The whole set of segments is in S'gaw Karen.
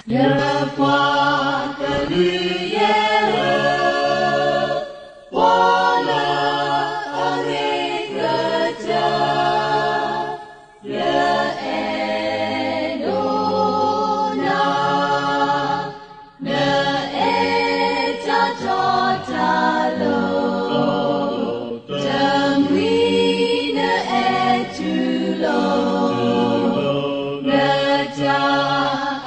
ယပှၤကလုာ်ယဲၢ်ဧၢ, ပှၤလၢအဂ့ၤကစၢ် ယအဲၣ်ဒိးနၤ, နအဲၣ်တၢ်တီတၢ်လိၤ, တမှံၤနအဲၣ်တူၢ်လိာ်, နတၢ်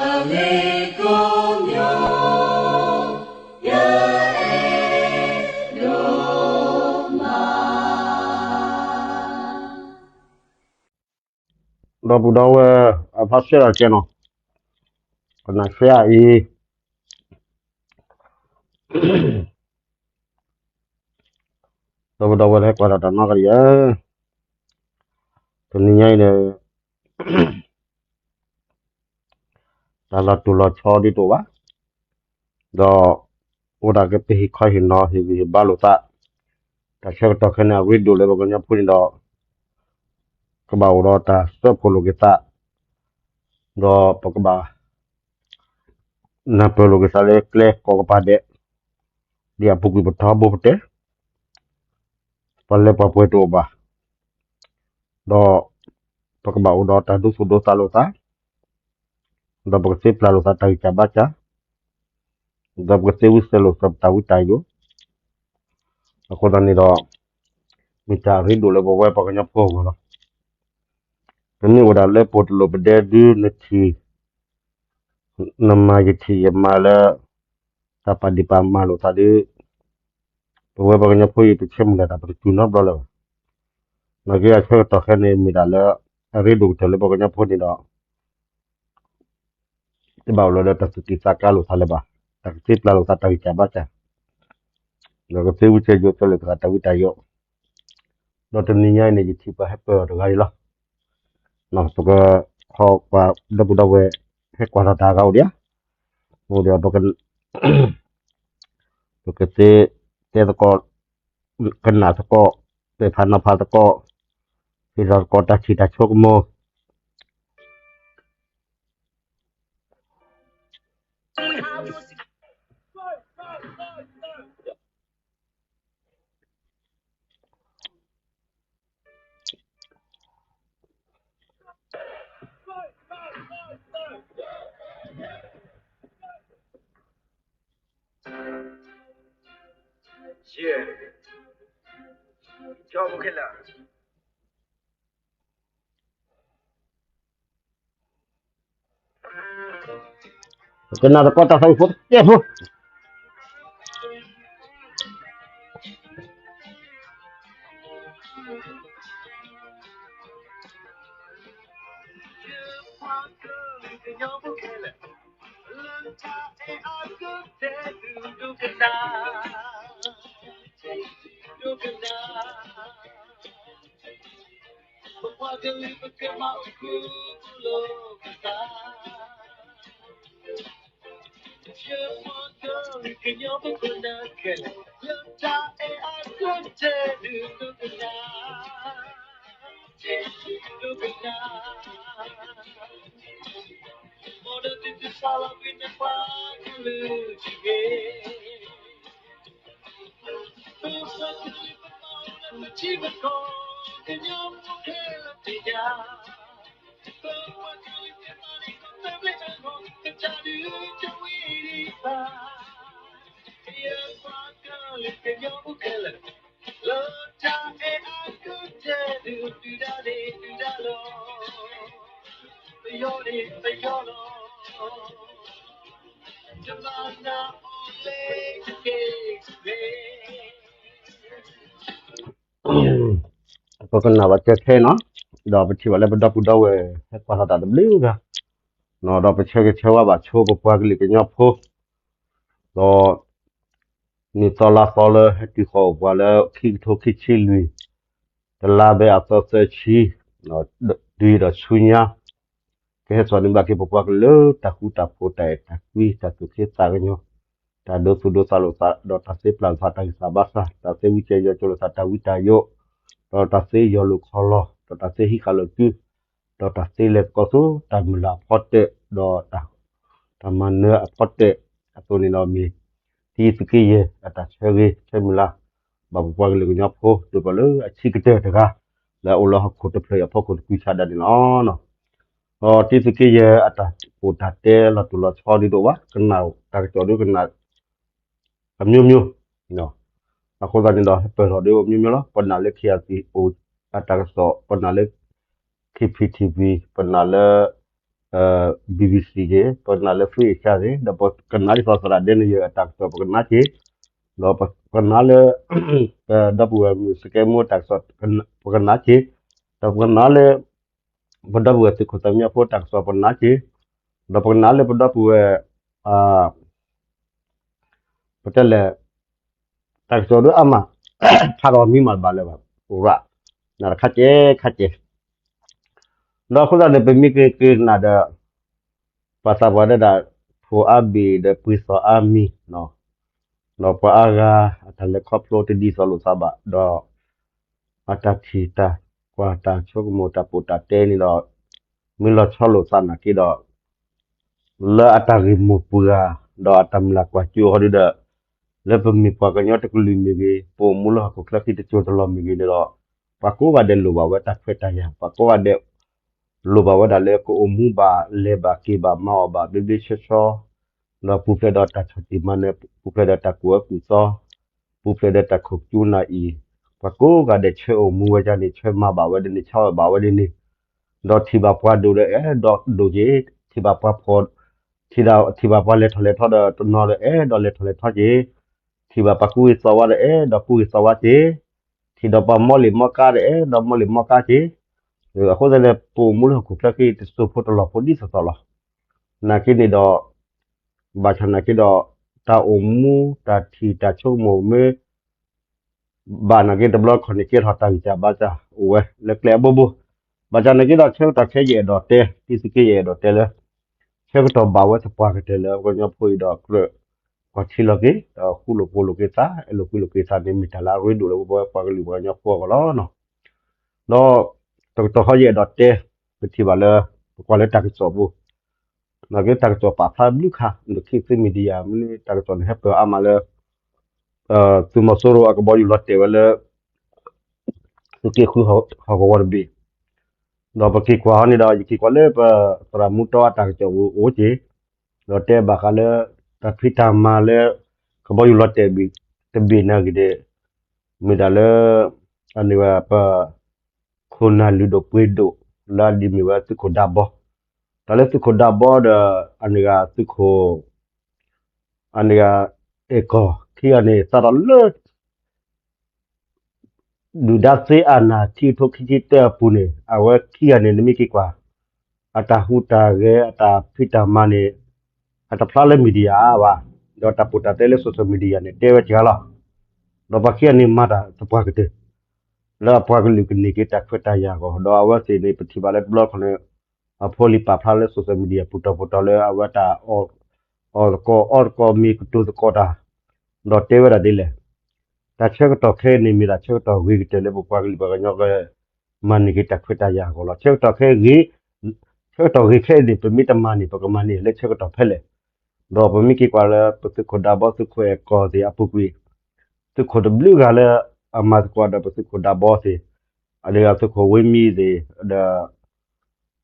အဂ့ၤကိးမံၤ, ယအဲၣ်ဒိးမး. ဒီပုၢ်ဒီဝဲၢ် အဖါဆဲးဒီးကဲနီၤ, ကနၣ်ဆဲးအံၤ, ဒီပုၢ်ဒီဝဲၢ်လၢဟဲကွၢ်တၢ်တနီၤကဒီးဧၢ, တနံၤညါအံၤန့ၣ် တၢ်လီၤတူၢ်လီၤဆီဒ်တအိၣ်ဘၣ်, ဒီးအိၣ်ဒၣ်က့ၤပဟ့ၣ်ခီဟ့ၣ်နီၤ ဟ့ၣ်ဂံၢ်ဟ့ၣ်ဘါလိာ်သး, တၢ်ဆၢကတီၢ်ခဲအံၤန့ၣ် အရ့ဒိၣ်လၢပှၤကညီဖိန့ၣ်ဒီး ကဘၣ်အိၣ်ဒီးတၢ်စၢဖှိၣ်လိာ်က့ၤသး, ဒီးပကဘၣ်နၢ်ပၢၢ်လိာ်က့ၤသးလၢကျဲကိးကပၤဒဲး, ဒ်အပူၤကွံာ်ပထီဘိပတဲ, ပှၤလၢပှၤပှဲၤတအိၣ်ဘၣ်, ဒီးပကဘၣ်အိၣ်ဒီးတၢ်ဒိသူၣ်ဒိသးလိာ်သး, ဒီးပကသ့ပျၢ်လိာ်သးတၢ်ဂံၢ်တၢ်ဘါစၢ်, ဒီးပကသ့ဝံစဲလိာ်သးပတၢ်ဝံတၢ်ယိာ်, အဃိသတးန့ၣ်ဒီး မ့ၢ်တၢ်အရ့ဒိၣ်လၢပဝဲပှၤကညီဖိအဂီၢ်လီၤ. ပမ့ၢ်အိၣ်ဒၣ်လၢပှိၢ်တလိာ်ပဒဲဒု နထံၣ် နမၤယထံၣ်ယမၤလၢ တၢ်ပာ်ဒံးပာ်မၤလိာ်သးဒီး ပဝဲပှၤကညီဖိအံၤ ပဆၢမုၢ်လၢ်တၢ်ပတတုၤနီတဘျီလၢၤဘၣ်. နာ်က့အဆၢကတီၢ်ခဲအံၤန့ၣ် မ့ၢ်ဒၣ်လၢ အရ့ဒိၣ်ကတၢၢ်လၢပှၤကညီဖိန့ၣ်ဒီး တဘၣ်အိၣ်လၢၤဒီးတၢ်သူၣ်က့ၣ်သးကါလိာ်သးလၢၤဘၣ်. တၢ်ကသ့ပျၢ်လိာ်သးတၢ်ဂံၢ်တၢ်ဘါစၢ်, ဒီးကသ့ဝံစဲယိာ်စဲလိာ်သးတၢ်ဝံတၢ်ယိာ်, ဒီးတနံၤညါအံၤန့ၣ် ယထံၣ်ပှၤဟဲပၢၢ်အီၤတဂၤအံၤလီၤ. ပကခီကွၢ်ဒီပုၢ်ဒီဝဲၢ် ဟဲကွၢ်ထီၣ်တၢ်ဂၤအိၣ်ဒံးဧါ, အိၣ်ဒီး ပကသ့တဲသကိး, ကနၣ်သကိး, တဲဖးနီၤဖးသကိး, ဟ့ၣ်လီၤသကိးတၢ်ထံၣ်တၢ်ဆိကမိၣ် ကနၣ်သကိးတၢ်သးဝံၣ်ဖိတကဲဖိ ပကနၣ်ဘၣ်ကဲခဲနီၤ, ဒီးပထံၣ်ဘၣ်လၢပဒီပုၢ်ဒီဝဲၢ် ဟဲကွၢ်ထီၣ်တၢ်တဘျုးဂၤ, ဒီးပဆၢဂ့ၤဆၢဝါဘၣ်ဆိပပှၤကလုာ်ကညီဖိ, ဒီး နံၣ်သီလါသီလၢဟဲတုၤဃီၤအိၣ်ပှၤလၢခံကထိခံဆံလွံၢ်, တလါဘဲအသီသၢဆံ, တုၤဒီးဆူညါ, ကဟဲစိာ်န့ၢ်ဘၣ်က့ၤပပှၤကလုာ်လၢတၢ်ဃူတၢ်ဖိး တၢ်အဲၣ်တၢ်ကွံ တၢ်သူၣ်က့သးကညီၤ, တၢ်ဒိသူၣ်ဒိသးလိာ်သး ဒီးတၢ်သ့ပျၢ်လိာ်သးတၢ်ဂံၢ်သးဘါစၢ်, တၢ်သ့ဝံကဲယီၤကၠိလိာ်သးတၢ်ဝံတၢ်ယိာ်, ဒီးတၢ်သ့ယီၤလိာ်ခီလီၤ, ဒီးတၢ်သ့ဟံးဃာ်လိာ်ကု, ဒီးတၢ်သ့လဲၤသကိးဆူတၢ်မုၢ်လၢ်အဖီတၢၣ်, ဒီးတၢ် တၢ်မၤနၢၤအဖီတၢၣ်အသိးန့ၣ်ဒီးမ့ၢ် တံသုးက့ယဲၢ်အတၢ်ဆၢဂ့ၤဆၢမုၢ်လၢ် ဘၣ်ပပှၤကလုာ်ကညီဖိ ဒ်သိးလၢအဆံးကတၢၢ်တဂၤ လၢအအိၣ်လၢဟီၣ်ခိၣ်တဖျၢၣ်အံၤအဖီခိၣ်တကုဆါဒၣ်န့ၣ်လီၤ. ဒီးတံသုးက့ယဲၢ်အတၢ်ပိာ်တၢ်တဲလီၤတိၢ်လီၤဆီဒ်သိးဘၣ် ကနၣ်တၢ်ကစီၣ်ဒ်ကနၣ် အမျိုးမျိုး အဃိသတးန့ၣ်ဒီး ဟဲပၢၢ်ထီၣ်ဒ်အမျိုးမျိုးလီၤ. ပနာ်လၢ ခ့အစံၣ် အိၣ်အတၢ်ကစီၣ်, ပနာ်လၢ ခ့ဖံထံဖံ, ပနာ်လၢ BBC က့, ပနာ်လၢ Free Asia က့, ဒီးပကနၣ်ဒ်သိးသရၣ်ဒဲန့ၣ်ယဲၢ်အတၢ်ကစီၣ်ပကနၣ်က့, ဒီးပကနၣ်လၢ ပဒီပုၢ်ဝဲၢ်မုၣ်စကဲမူအတၢ်ကစီၣ် ပကနၣ်က့, ဒီးပကနၣ်လၢ ပဒီပုၢ်ဝဲၢ်သုးခိၣ်သၣ်မံညီၤဖိတၢ်ကစီၣ်ပနာ်က့, ဒီးပကနၣ်လၢပဒီပုၢ်ဝဲၢ် ပတဲလဲၣ် တၢ်ကစီၣ်ဒ်အါမး ဖးဒီးမံမးတဘၣ်လၢၤဘၣ် အိၣ်ရၣ် နၢ်တခါကဲခါကဲ, ဒီးအဃိသတးန့ၣ် ပမ့ၢ်က့ၤက့ၤနၢ်ဒီး ပှၤသးပှၢ်ဒၣ်ဒၣ် ဖိအါဘ့ၣ်ဒီးပှ့ၤသီအါမံၤ ဒီးပှၤအါဂၤ အတၢ်လဲၤခီဖျိတဒ်သိးလိာ်သးဘၣ် ဒီး အတၢ်ထံၣ်တၢ်ကွၢ်တၢ်ဆိကမိၣ်တၢ်ပိာ်တၢ်တဲန့ၣ်ဒီး မ့ၢ်လီၤဆီလိာ်သးနာ်က့ဒီး လၢအတၢ်ဂ့ၢ်မိၢ်ပှၢ် ဒီးအတၢ်မုၢ်လၢ်ကွၢ်စိဟီဒ်ဒီး လၢပမ့ၢ်ပှၤကညီတကလုာ်မ့ၢ်ဂ့ၤ ပအိၣ်မူလၢဟီၣ်ခိၣ်ချၢဃံတစိၤတလီၢ်မ့ၢ်ဂ့ၤန့ၣ်ဒီး ပှၤကိးဂၤဒဲးလိၣ်ဘၣ်ဝဲတၢ်ခွဲးတၢ်ယာ် ပှၤကိးဂၤဒဲး လိၣ်ဘၣ်ဝဲဒၣ်လၢကအိၣ်မူဘၣ် လဲၤဘၣ်က့ၤဘၣ် မၤအီၣ်ဘၣ် ဘျ့ဘျ့ဆှီဆှီ ဒီးပူၤဖျဲးဒီးတၢ်ဆီၣ်တံၢ်မၤနၢၤ ပူၤဖျဲးဒီးတၢ်ကူၣ်အၢကူၣ်သီ ပူၤဖျဲးဒီးတၢ်ခိၣ်ကၠူနၢ်အံၤ ပှၤကိးဂၤဒဲးဆၢအိၣ်မူဝဲဒၣ်န့ၣ် ဆၢမၤဘၣ်ဝဲဒၣ်န့ၣ် ဆၢအီၣ်ဘၣ်ဝဲဒၣ်န့ၣ် ဒီးထံၣ်ဘၣ်ပှၤဒိၣ်ဒီးအဲၣ်ဒိးဒိၣ်က့ၤ ထံၣ်ဘၣ်ပှၤဖှီၣ် ထံၣ်ဘၣ်ပှၤလဲၤထီၣ်လဲၤထီဒီးတနီၤဒီးအဲၣ်ဒိးလဲၤထီၣ်လဲၤထီက့ၤ ထံၣ်ဘၣ်ပှၤကူၣ်ဂ့ၤသီဝါဒီးအဲၣ်ဒိးကူၣ်ဂ့ၤသီဝါက့ၤ ထံၣ်ဒီးပှၤမီလံာ်မီကါဒီးအဲၣ်ဒိးမီလံာ်မီကါက့ၤ အဃိသတးန့ၣ် ပအိၣ်မူလၢဟီၣ်ခိၣ်ချၢဃံတစိၤဖိတလီၢ်ဖိဒ်သိးသိးလီၤ. နာ်က့န့ၣ်ဒီး ဘၣ်ဆၣ်နာ်က့ဒီး တၢ်အိၣ်မူတၢ်ထံၣ်တၢ်ဆိကမိၣ်မ့ၢ် ဘၣ်နာ်က့တဘျီခီန့ၣ် ကဲထီၣ်တၢ်ဂံၢ်စၢ်ဘါစၢ်အိၣ်ဝဲလၢကျဲအဘိဘိ ဘၣ်ဆၣ်နာ်က့ဒီး ဆၢကတီၢ်ခဲအံၤယအဲၣ်ဒိးတဲ တံသုးက့ယအဲၣ်ဒိးတဲလၢ ဆၢကတီၢ်ဘၣ်ဝဲသပှၢ်ကတၢၢ်လၢပှၤကညီဖိအံၤဒီးကြၢး ကွၢ်ထံလီၤက့ၤ ဒီးဃူလိာ်ဖိးလိာ်က့ၤသး အဲၣ်လိာ်ကွံလိာ်က့ၤသးန့ၣ် မ့ၢ်တၢ်လၢအရ့ဒိၣ်လၢပဝဲပှၤကလုာ်ပှၤကညီဖိအဂီၢ်လီၤ. ဒီး တကတီၢ်ဃီယအဲၣ်ဒိးတဲ ပထံၣ်ဘၣ်လၢ ပကွၢ်လၢတၢ်ကစီၣ်ပူၤ နာ်က့တၢ်ကစီၣ်ပာ်ဖျါဘျုးခါ ဒီး ခေတ်သစ် Media မ့ၢ်န့ၣ် တၢ်ကစီၣ်န့ၣ် ဟဲပၢၢ်အါမးလၢ သုးမီၤစိရိၤအကဘီယူၤလီၤတဲာ်ဝဲလၢ သုးက့ဃုဟီၣ်ကဝီၤတဘ့ၣ် ဒီးပက့ၤကွၢ်ဟီန့ၣ်ဒီး ယက့ၤကွၢ်လၢပသရၣ်မူတီအတၢ်ကစီၣ်ပူၤအိၣ်က့ၤ ဒီးတဲဘၣ်ဃးလၢ တၢ်ဖံးတၢ်မၤလၢ ကဘီယူၤလီၤတဲာ်ဘ့ၣ် တဘ့ၣ်နာ်ဂ့ၤဒဲး မ့ၢ်ဒၣ်လၢ အန့ၣ်ဝဲပ ခိၣ်နၢ်လုၢ်ဒိၣ်ပှ့ၤဒိၣ် လၢအဒ်မ့ၢ်ဝဲသုးခိၣ်ဒးဘီ တၢ်လၢသုးခိၣ်ဒးဘီဒီး အန့ၣ်ဂၤသုးခိၣ် အန့ၣ်ဂၤ အဲၣ်ကီၢ်ခံဂၤန့ၣ် စးထီၣ်လၢ ဒုၣ်ဒါသ့အနၢ်ထံအထိခံဆံတၢအပူၤန့ၣ် အဝဲခံဂၤန့ၣ် နမ့ၢ်က့ၤကွၢ် အတၢ်ဟူးတၢ်ဂဲၤ အတၢ်ဖံးတၢ်မၤန့ၣ် အတဖျါလၢ media ဘၣ်, ဒီးတၢ်ပိာ်တၢ်တဲလၢ social media န့ၣ် တဲဝဲစှၤလီၤ. ဒီးပှၤခံဂၤန့ၣ်မၤတၢ်သပှၢ်ကတၢၢ် လၢအပှၤကလုာ်ကန့ၢ်က့ၤတၢ်ခွဲးတၢ်ယာ်အဂီၢ် ဒီးအဝဲသ့ၣ်န့ၣ် ပထံၣ်ဘၣ်လၢတဘျီခီန့ၣ် အဖိလံၤပာ်ဖျါလၢ social media ပူၤတီၤပူၤတီၤလၢအဝဲတၢ် အီၣ်သကိးအီသကိးမ့ၤကတိၤသကိးတၢ် ဒီးတဲဝဲဒၣ်ဒ်လဲၣ်. တၢ်ဆၢကတီၢ်ခဲအံၤန့ၣ် မ့ၢ်ဒၣ်ဆၢကတီၢ်ဂ့ၤကတၢၢ်လၢပပှၤကလုာ်ပှၤကညီက မၤန့ၢ်က့ၤတၢ်ခွဲးတၢ်ယာ်အဂီၢ်လီၤ. ဆၢကတီၢ်ခဲအံၤ ဆၢကတီၢ်ဂ့ၤခဲအံၤန့ၣ် ပမ့ၢ်တမၤန့ၣ် ပကမၤန့ၢ်လၢဆၢကတီၢ်ဖဲလဲၣ်. ဒီးပမ့ၢ်က့ၤကွၢ်လၢပသုးခိၣ်ဒးဘီ သုးခိၣ်အဲၣ်ကီၢ်သ့ၣ်အပူၤကွံာ် သုးခိၣ်တဘျုးဂၤလၢအမၤသကိးဒီးပသုးခိၣ်ဒးဘီသ့ၣ်, အန့ၣ်ဂၤသုးခိၣ်ဝ့မံသ့ၣ်, ဒီး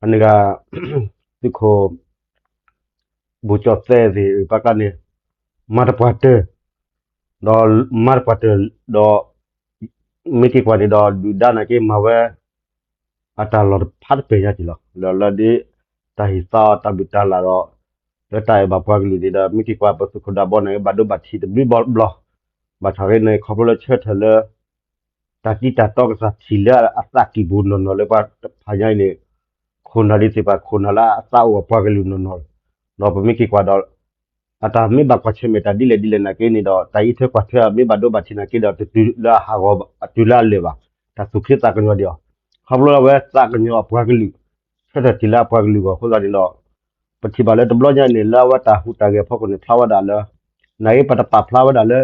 အန့ၣ်ဂၤ သုးခိၣ် ဘူၣ်ကၠီၣ်သဲးသ့ၣ် ဘၣ်ကျါန့ၣ် မၤတပှၢ်တၢၢ်, ဒီးမၤတပှၢ်တၢၢ် ဒီး မ့ၢ်က့ၤကွၢ်န့ၣ်ဒီး ဒုၣ်ဒါနာ်က့မၤဝဲ အတၢ်လီၢ်တဖၣ်တပဲာ်ညါက့ၤလီၤ. လၢလၢဒ် တၢ်ဟ့ၣ်သါအီၤတၢ်ဘျုးတၢ်လၢ်ဒီး လၢတၢ်အဲၣ်ဘၣ်ပှၤကလုာ်န့ၣ်ဒီး မ့ၢ်က့ၤကွၢ်ပသုးခိၣ်ဒးဘီန့ၣ် ဘၣ်ဒိဘၣ်ထံးတဘျုးဘျီဘျီ, ဘၣ်ဆၣ်ဂ့ၤန့ၣ် ခီဖျိလၢဆၢထၢၣ်လၢ တၢ်တံၤတၢ်တီကစၢ်ထံၣ်လၢအသးကံၢ်ပူၤနီၢ်နီၢ်လၢပှၤတဖၣ်ညါအံၤန့ၣ် ခိၣ်နၢ်ဒ်သ့ၣ်တဖၣ် ခိၣ်နၢ်လၢအသးအိၣ်အပှၤကလုာ်နီၢ်နီၢ်, ဒီးပမ့ၢ်က့ၤကွၢ်ဒီး အတၢ်မ့ၢ်ဘၣ်ကွၢ်ဆၢၣ်မဲာ်တၢ်ဒ်လဲၣ်ဒ်လဲၣ်နာ်က့န့ၣ်ဒီး တၢ်အံးထွဲကွၢ်ထွဲအမ့ၢ်ဘၣ်ဒိဘၣ်ထံးနာ်က့ဒီး တတုၤလၢအဟးဂီၤ အတုၤလၢအလၢာ်ဘၣ်, တၢ်သူၣ်ခ့သးကညီၤဒံးအီၤ, ခီဖျိလၢအဝဲသးကညီၤအပှၤကလုာ်, ဆၢထၢၣ်ထံၣ်လၢအပှၤကလုာ်အဂီၢ်အဃိသတးန့ၣ်ဒီး ပထံၣ်ဘၣ်လၢတဘျီညါအံၤန့ၣ် လၢအဝဲတၢ်ဟူးတၢ်ဂဲၤအဖီခိၣ်န့ၣ် ဖျါဝဲဒၣ်လၢ နာ်က့ပတပာ်ဖျါဝဲဒၣ်လၢ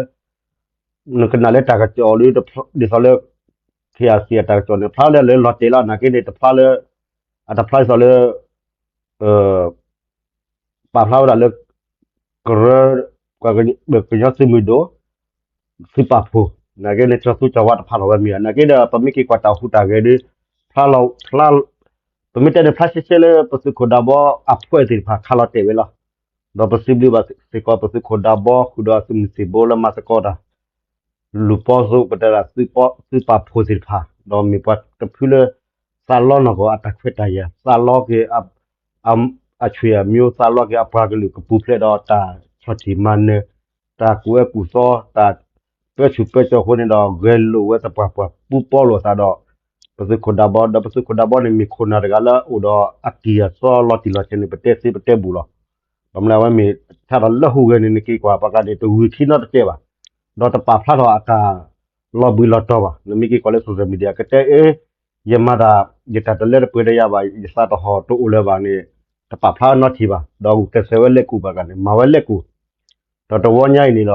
နကနၣ်လၢတၢ်ကစီၣ်လၢ ဒ်သိးလၢ ခ့အစံၣ်အတၢ်ကစီၣ်န့ၣ် ဖျါလၢလၢလီၤတဲာ်လီၤ နာ်က့န့ၣ် တဖျါလၢ အတဖျါဒ်သိးလၢ ပာ်ဖျါဝဲဒၣ်လၢ ကရၢ, ကညီသုးမုၢ်ဒိၣ်, သုးပာ်ဖှိၣ်, နာ်က့န့ၣ် ကၠီသူကၠီဝါတဖၣ်လီၤဝဲမ့ၢ်ဧါ. နာ်က့ဒီး ပမ့ၢ်က့ၤကွၢ်တၢ်ဟူးတၢ်ဂဲၤဒီး ဖျါလီၤ, ဖျါ, ပမ့ၢ်တဲန့ၣ် ဖျါရှဲရှဲလၢပသုးခိၣ်ဒးဘီအဖှဲးသ့ၣ်တဖၣ်ခးလီၤတဲာ်ဝဲလီၤ. ဒီးပစံးဘျုးဘၣ်စ့ၢ်ကီး ပသုးခိၣ်ဒးဘီ ဃုာ်ဒီးအသုးမုၢ်သံၣ်ဘိလၢမၤသကိးတၢ် လူၤပိာ်စိ ပတဲဒၣ်သုးပာ်ဖှိၣ်သ့ၣ်တဖၣ်, ဒီးမ့ၢ်ပှၤတဖုလၢ သးလီနီၢ်ကီၢ်အတၢ်ခွဲးတၢ်ယာ်, သးလီက့ၤ အဆွေအမျိုး, သးလီက့ၤအပှၤကလုာ်ကပူၤဖျဲးဒီးတၢ်ဆီၣ်တံၢ်မၤနၢၤ, တၢ်ကူၣ်အၢကူၣ်သီ, တၢ်ပၢဆူၣ်ပၢစိးအဃိန့ၣ်ဒီး ဂဲၤလိာ်ဝဲသပှၢ်ပှၢ်ပူပီလိာ်သးဒီး ပသုးခိၣ်ဒးဘီ, ဒီးပသုးခိၣ်ဒးဘီန့ၣ် မ့ၢ်ခိၣ်နၢ်တဂၤလၢအိၣ်ဒီးအကံၢ်အစီလီၤတံၢ်လီၤဆဲးန့ၣ် ပတဲသ့ပတဲဘူၣ်လီၤ. ဘၣ်မနုၤအဝဲမ့ၢ်ထါဒီးလၢဟူးဂဲၤန့ၣ် နက့ၤကွၢ်ပှၤကျါန့ၣ် တဂုာ်ခံနီတစဲးဘၣ်, ဒီးတပာ်ဖျါထီၣ်အတၢ်လီၤဘှံးလီၤတီၤဘၣ်. နမ့ၢ်က့ၤကွၢ်လၢ social media ကတဲအ့ ယမၤတၢ်, ယတၢ်တလၢတပှဲၤဒီးယၤဘၣ်, ယသးတဟီၣ်တအိၣ်လၢၤဘၣ်န့ၣ် တပာ်ဖျါနီတထံၣ်ဘၣ်. ဒီးကစၢ်ဝဲလဲၤကူၣ်ဘၣ်ကျါန့ၣ် မၤဝဲလဲၤကူၣ်, ဒီးတဝီညါအံၤန့ၣ်ဒီး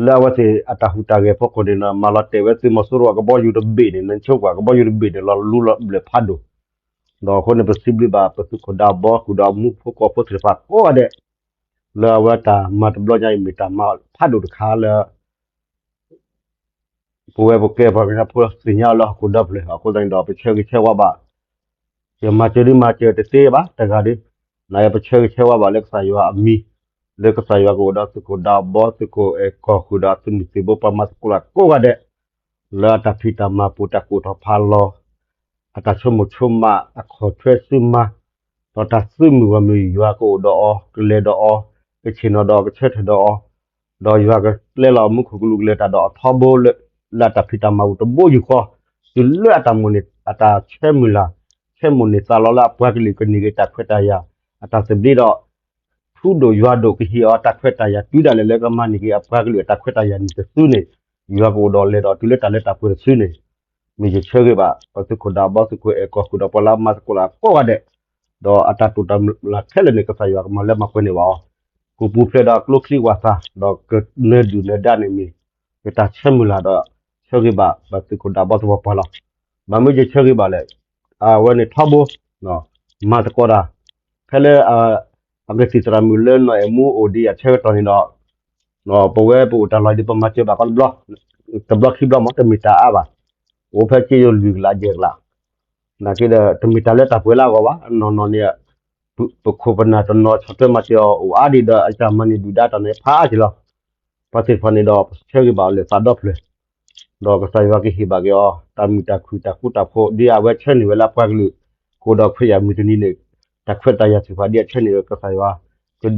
လၢအဝဲသ့ၣ်အတၢ်ဟူးတၢ်ဂဲၤဖီခိၣ်န့ၣ်ဒီး မၤလီၤတဲာ်ဝဲသုးမီၤစိရိၤအကဘီယူၤတဘ့ၣ်န့ၣ် နဆိကွၢ်ကဘီယူၤတဘ့ၣ်န့ၣ် လီၤလူလီၤဘျၢၣ်ဖးဒိၣ်, ဒီးအဃိန့ၣ် ပစံးဘျုးဘၣ်ပသုးခိၣ်ဒးဘီ ဃုာ်ဒီးမူဖိကီၢ်ဖိသ့ၣ်တဖၣ်ကိးဂၤဒဲး, လၢအဝဲတၢ်မၤတဘျီညါအံၤ မ့ၢ်တၢ်မၤဖးဒိၣ်တခါလၢ ပဝဲပကဲပှၤကညီဖိသ့ၣ်ညါအီၤလၢဟီၣ်ခိၣ်ဒီဖျၢၣ်အဃိသတးန့ၣ်ဒီး ပဆၢဂ့ၤဆၢဝါဘၣ်, ယမၤစၢၤဒ်မၤစၢၤတသ့ဘၣ်တဂၤဒီး, နာ်က့ပဆၢဂ့ၤဆၢဝါဘၣ်လၢကစၢ်ယွၤအမံၤ, လၢကစၢ်ယွၤကအိၣ်ဒီးသုးခိၣ်ဒးဘီ သုးခိၣ်အဲၣ်ကီၢ်ဃုာ်ဒီးသုးမုၢ်သံၣ်ဘိပှၤမၤသကိးတၢ်ကိးဂၤဒဲး, လၢအတၢ်ဖံးတၢ်မၤပူၤ တၢ်ကိးထီၣ်ဖးလီၤ, အတၢ်ဆိကမိၣ်ဆိကမး အခီၣ်ထွဲစုမၤ, ဒီးတၢ်သုးမုၢ်ဂီၢ်မုၢ် ယွၤကအိၣ်ဒီးအီၤ ကလဲၤဒီးအီၤ ကဆ့ၣ်နီၤဒီးအီၤ ကဆၢထၢၣ်ဒီးအီၤ, ဒီးယွၤကပျဲလီၤမူခိၣ်ကလူး ကလဲၤတၢ်ဒီးအထီဘိလၢ လၢအတၢ်ဖံးတၢ်မၤပူၤတဘိယူၢ်ဃီ, တုၤလၢအတၢ်မိၣ်န့ၢ် အတၢ်ဆၢမုၢ်လၢ် ဆၢမိၣ်န့ၢ်သးလီလၢအပှၤကလုာ်ကန့ၢ်က့ၤတၢ်ခွဲးတၢ်ယာ် အတၢ်သဘျ့ဒီး ထူဒိၣ်ယွၤဒိၣ်ကဟ့ၣ်အီၤတၢ်ခွဲးတၢ်ယာ် တုၤဒၣ်လဲာ်လၢကမၤန့ၢ်က့ၤအပှၤကလုာ်အတၢ်ခွဲးတၢ်ယာ်န့ၣ်တစုန့ၣ်, ယွၤကအိၣ်ဒီးလဲၤဒီးတုၤလၢတၢ်လၢတၢ်ပှဲၤတစုန့ၣ်, မ့ၢ်ယဆၢဂ့ၤဘၣ် ပသုးခိၣ်ဒးဘီ သုးခိၣ်အဲၣ်ကီၢ်ဃုာ်ဒီးပှၤလၢအမၤသကိးတၢ်ကိးဂၤဒဲး, ဒီးအတၢ်တိာ်တၢ်မၤလၢ်ခဲလၢာ်န့ၣ် ကစၢ်ယွၤကမၤလၢမၤပှဲၤန့ၢ်ဘၣ်အီၤ, ကပူၤဖျဲးဒီးကျိချံဝၣ်သၣ် ဒီးကနၢၤဒုၣ်နၢၤဒါန့ၣ်မ့ၢ် ယတၢ်ဆၢမုၢ်လၢ်ဒီး ဆၢဂ့ၤဘၣ် ပသုးခိၣ်ဒးဘီသပှၢ်ပှၢ်လီၤ. ဘၣ်မနုၤယဆၢဂ့ၤဘၣ်လဲၣ်, အဝဲန့ၣ်ထီဘိ မၤသကိးတၢ် ဖဲလၢ အကသံၣ်သရၣ်မုၣ်လၢနီၢ်အဲၣ်မူအိၣ်ဒံးအဆၢကတီၢ်န့ၣ်ဒီး ပဝဲပအိၣ်တၢ်လီၢ်ဒ်ပမၤစၢၤဘၣ်ကီးတဘျီ, တဘျီခံဘျီမ့ၢ် တမ့ၢ်တၢ်အါဘၣ်, အိၣ်ဖဲက့ယိၤလွံၢ်ကလးယဲၢ်ကလး, နာ်က့ဒီး တမ့ၢ်တၢ်လၢတၢ်ပှဲၤလၢအဂီၢ်ဘၣ်, အနီၢ်နီၢ်န့ၣ် ပခိၣ်ပနၢ်တနီၤဆီၣ်ထွဲမၤစၢၤအီၤအိၣ်အါဒံးဒီး အတၢ်မၤန့ၢ်ဒုၣ်ဒါတၢ်န့ၣ်ဖးအါက့ၤလီၤ. ပှၤသ့ၣ်တဖၣ်န့ၣ်ဒီး ပဆၢဂ့ၤဘၣ်အီၤလၢသးဒီဖျၢၣ်, ဒီးကစၢ်ယွၤကဟ့ၣ်ဘၣ်က့ၤအီၤ တၢ်မုာ်တၢ်ခုၣ်တၢ်ဃူတၢ်ဖိး ဒ်အဝဲဆၢန့ၢ်ဝဲလၢအပှၤကလုာ် ကအိၣ်ဒီးခရံာ်အမုၢ်တနံၤန့ၣ်, တၢ်ခွဲးတၢ်ယာ်သ့ၣ်တဖၣ်ဒ်အဆၢန့ၢ်ဝဲ ကစၢ်ယွၤ ကဒုး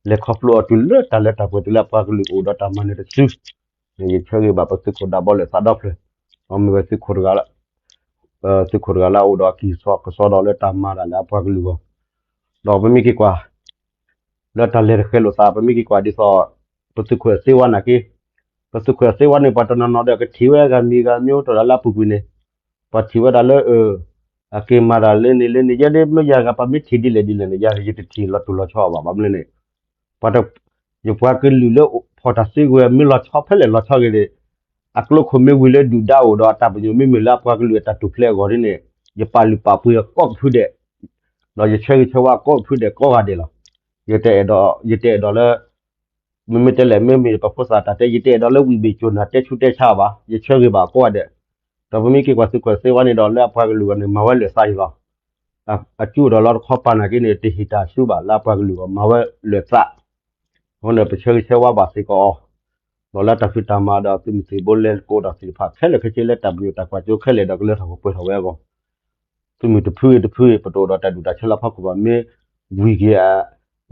လဲၤခီဖျိအီၤတုၤလၢတၢ်လၢတၢ်ပှဲၤတုၤလၢအပှၤကလုာ်ကအိၣ်ဒီးတၢ်မၤနၢၤတစု, ယဆၢဂ့ၤဘၣ်ပသုးခိၣ်ဒးဘီလၢသးဒီဖျၢၣ်, အမ့ၢ်ဝဲသုးခိၣ်တဂၤလၢ သုးခိၣ်တဂၤလၢအအိၣ်ဒီးအကံၢ်စီကစီဒီးလၢတၢ်မၤတၢ်လၢအပှၤကလုာ်အဂီၢ်, ဒီးပမ့ၢ်က့ၤကွၢ် လၢတၢ်လဲၤတဃဲလိာ်သး ပမ့ၢ်က့ၤကွၢ်ဒ်သိး ပသုးခိၣ်သ့ဝါနာ်က့, ပသုးခိၣ်သ့ဝါန့ၣ် ပှၤတနီၤနီၤဒီးကထံၣ်ဝဲဂၤမံၤဂၤမံၤ တဒၣ်လၢအပူၤကွံာ်န့ၣ်, ပှၤထံၣ်ဝဲဒၣ်လၢ အက့ၤမၤတၢ်လၢန့ၣ်လၢန့ၣ် ယဲဒ်မ့ၢ်ယၤဂၤ ပမ့ၢ်ထံၣ်ဒ်လဲၣ်ဒ်လဲၣ်န့ၣ် ယၤယတထံၣ်လီၤတူၢ်လီၤဆီဘၣ် ဘၣ်မနုၤန့ၣ် ပှၤတ ယပှၤကလုာ်လၢဖီၣ်တၢ်စုကဝဲၤ မ့ၢ်လီၤဆီဖဲလဲၣ်လီၤဆီဂ့ၤန့ၣ်, အကျိခိၣ်မ့ၢ်ဝံၤလၢဒုၣ်ဒါအိၣ်ဒီးအတၢ်ပညိၣ်မ့ၢ်မ့ၢ်လၢအပှၤကလုာ်အတၢ်ထူၣ်ဖျဲးအဂီၢ်န့ၣ်, ယပာ်လုၢ်ပာ်ပှ့ၤအီၤကိးဖုဒဲး, ဒီးယဆၢဂ့ၤဆၢဝါကိးဖုဒဲးကိးဂၤဒဲးလီၤ. ယတအဲၣ်ဒိး ယတအဲၣ်ဒိးလၢ မ့မ့ၢ်တဲလဲၣ် မ့မ့ၢ်ပဖိသၣ်တၢ်တဲ ယတအဲၣ်ဒိးလၢဝံၣ်ဘ့ၣ်ကၠိၣ်နၢ်တဲဆူးတဲဆါဘၣ်, ယဆၢဂ့ၤဘၣ်ကိးဂၤဒဲး, ဒီးပမ့ၢ်က့ၤကွၢ်သုးခိၣ်သ့ဝါန့ၣ်ဒီး လၢအပှၤကလုာ်အဂီၢ်န့ၣ် မၤဝဲလၢာ်သးယံၤလီၤ. အကၠူဒီးလီတခီပၤနာ်က့န့ၣ် တဟ့ၣ်တၢ်ဆူဘၣ် လၢအပှၤကလုာ်အဂီၢ် မၤဝဲလၢာ်သး, အဃိန့ၣ် ပဆၢဂ့ၤဆၢဝါဘၣ်စ့ၢ်ကီးအီၤ, ဒီးလၢတၢ်ဖံးတၢ်မၤဒီးသုးမုၢ်သံၣ်ဘိလဲၤသကိးတၢ်သ့ၣ်တဖၣ်ခဲလၢာ်ခဲဆ့လၢတၢ်ပညိၣ်တၢ်ကွၢ်စိခဲလၢာ်ဒီးကလၢထီၣ်ပှဲၤထီၣ်ဝဲအဂီၢ် သုးမုၢ်တဖုဂ့ၤတဖုဂ့ၤ ပတအိၣ်ဒီးတၢ်ဒူၣ်တၢ်ဆၢလၢအဖီခိၣ်ဘၣ် မ့ၢ်ဝံၤက့ၤ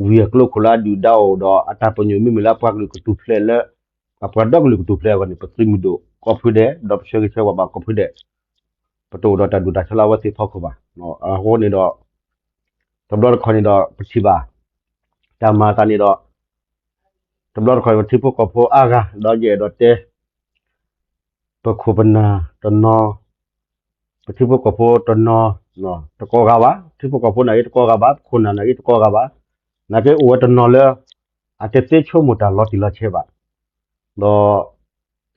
ဝံၤအကျိခိၣ်လၢအဒုၣ်ဒါအိၣ်ဒီးအတၢ်ပညိၣ်မ့မ့ၢ်လၢအပှၤကလုာ်ကထူၣ်ဖျဲးလၢ အပှၤဒီကလုာ်ကထူၣ်ဖျဲးအဂီၢ်န့ၣ် ပသုးမုၢ်ဒိၣ်ကိးဖုဒဲး ဒီးပဆၢဂ့ၤဆၢဝါဘၣ်ကိးဖုဒဲး, ပတအိၣ်ဒီးတၢ်ဒူၣ်တၢ်ဆၢလၢအဝဲသ့ၣ်ဖီခိၣ်ဘၣ်. အဃိန့ၣ်ဒီး တဘျီတခီၣ်န့ၣ်ဒီး ပထံၣ်ဘၣ် တၢ်မၤအသးန့ၣ်ဒီး တဘျီတခီၣ်န့ၣ် ပထံဖိကီၢ်ဖိအါဂၤ ဒီးယအဲၣ်ဒိးတဲ ပခိၣ်ပနၢ်တနီၤ ပထံဖိကီၢ်ဖိတနီၤ တကိးဂၤဘၣ်, ထံဖိကီၢ်ဖိနာ်က့တကိးဂၤဘၣ်, ပခိၣ်နၢ်နာ်က့တကိးဂၤဘၣ်, နာ်က့အိၣ်ဝဲတနီၤလၢ အတသ့ဆိကမိၣ်တၢ်လီၤတံၢ်လီၤဆဲးဘၣ်. ဒီး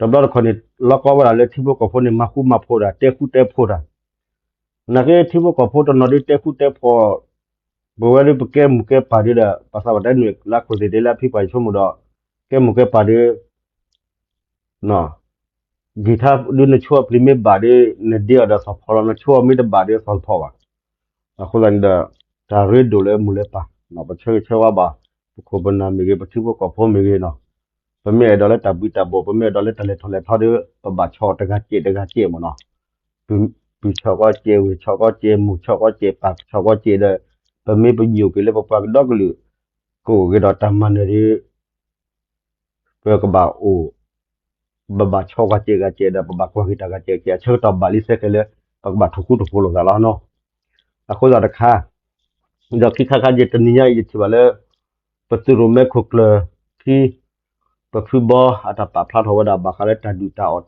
တဘျီတခီၣ်န့ၣ် လီၤကီဝဲဒၣ်လၢထံဖိကီၢ်ဖိန့ၣ် မၤဃူမၤဖိးတၢ် တဲဃူတဲဖိးတၢ်, နာ်က့ထံဖိကီၢ်ဖိတနီၤဒ်တဲဃူတဲဖိး ပဝဲဒၣ်ပကဲမူးကဲပၢ်ဒုဒီး ပှၤသးပှၢ်တဲနုာ်လၢအခိၣ်သ့ၣ်ဒ်လၢအဖံပှၤယဆိကမိၣ်ဒီး ကဲမူးကဲပၢ်ဒု ဂံၢ်ထါဒုနဆိအပျံၤမ့ၢ်ဘၣ်ဒု နဒ့အီၤဒီးသီၣ်ဖီလီၤ နဆိအီၤမ့ၢ်တဘၣ်ဒုသီၣ်တဖီဘၣ်. အဃိသတးန့ၣ်ဒီး တၢ်ရ့ဒိၣ်လၢမူးလၢပၢ် ပဆၢဂ့ၤဆၢဝါဘၣ် ပခိၣ်ပနၢ်မ့ၢ်ဂ့ၤ ပထံဖိကီၢ်ဖိမ့ၢ်ဂ့ၤနီၤ ပမ့ၢ်အဲၣ်ဒိးလၢတၢ်ဘှံးတၢ်ဘှီၣ် ပမ့ၢ်အဲၣ်ဒိးလၢတၢ်လဲၤထီၣ်လဲၤထီဒီး ပဘၣ်ဆီၣ်တဂၤစဲးတဂၤစဲးမ့ၢ်နီၤ ပုၢ်ဆီၣ်ကီကဲး ဝ့ၢ်ဆီၣ်ကီကဲး မိၢ်ဆီၣ်ကီကဲး ပၢ်ဆီၣ်ကီကဲးဒီး ပမ့ၢ်ပညိၣ်က့ၤလၢပပှၤကဒီကလုာ် ကအိၣ်က့ၤဒီးတၢ်မၤနၢၤဒီး ပကဘၣ်အိၣ် ပဘၣ်ဆီၣ်ဂၤစဲးဂၤစဲးဒီး ပဘၣ်ကွၢ်က့ၤတၢ်ဂၤစဲးဂၤစဲး အဆၢကတီၢ်ဘၣ်လံစဲကဲးလၢ ပကဘၣ်ထိၣ်ဃူထိၣ်ဖိးလိာ်သးလီၤနီၤ. အဃိသတးတခါ ဒီးခံခါခါယတနံၤညါအံၤ ယထံၣ်ဘၣ်လၢ ပသုးရိၣ်မဲခိၣ်ကျၢၢ်ခံ ပဖုဘီအတၢ်ပာ်ဖျါထီၣ်ဝဲဒၣ် ဘၣ်ဃးလၢတၢ်ဒုၣ်တၢ်အီၣ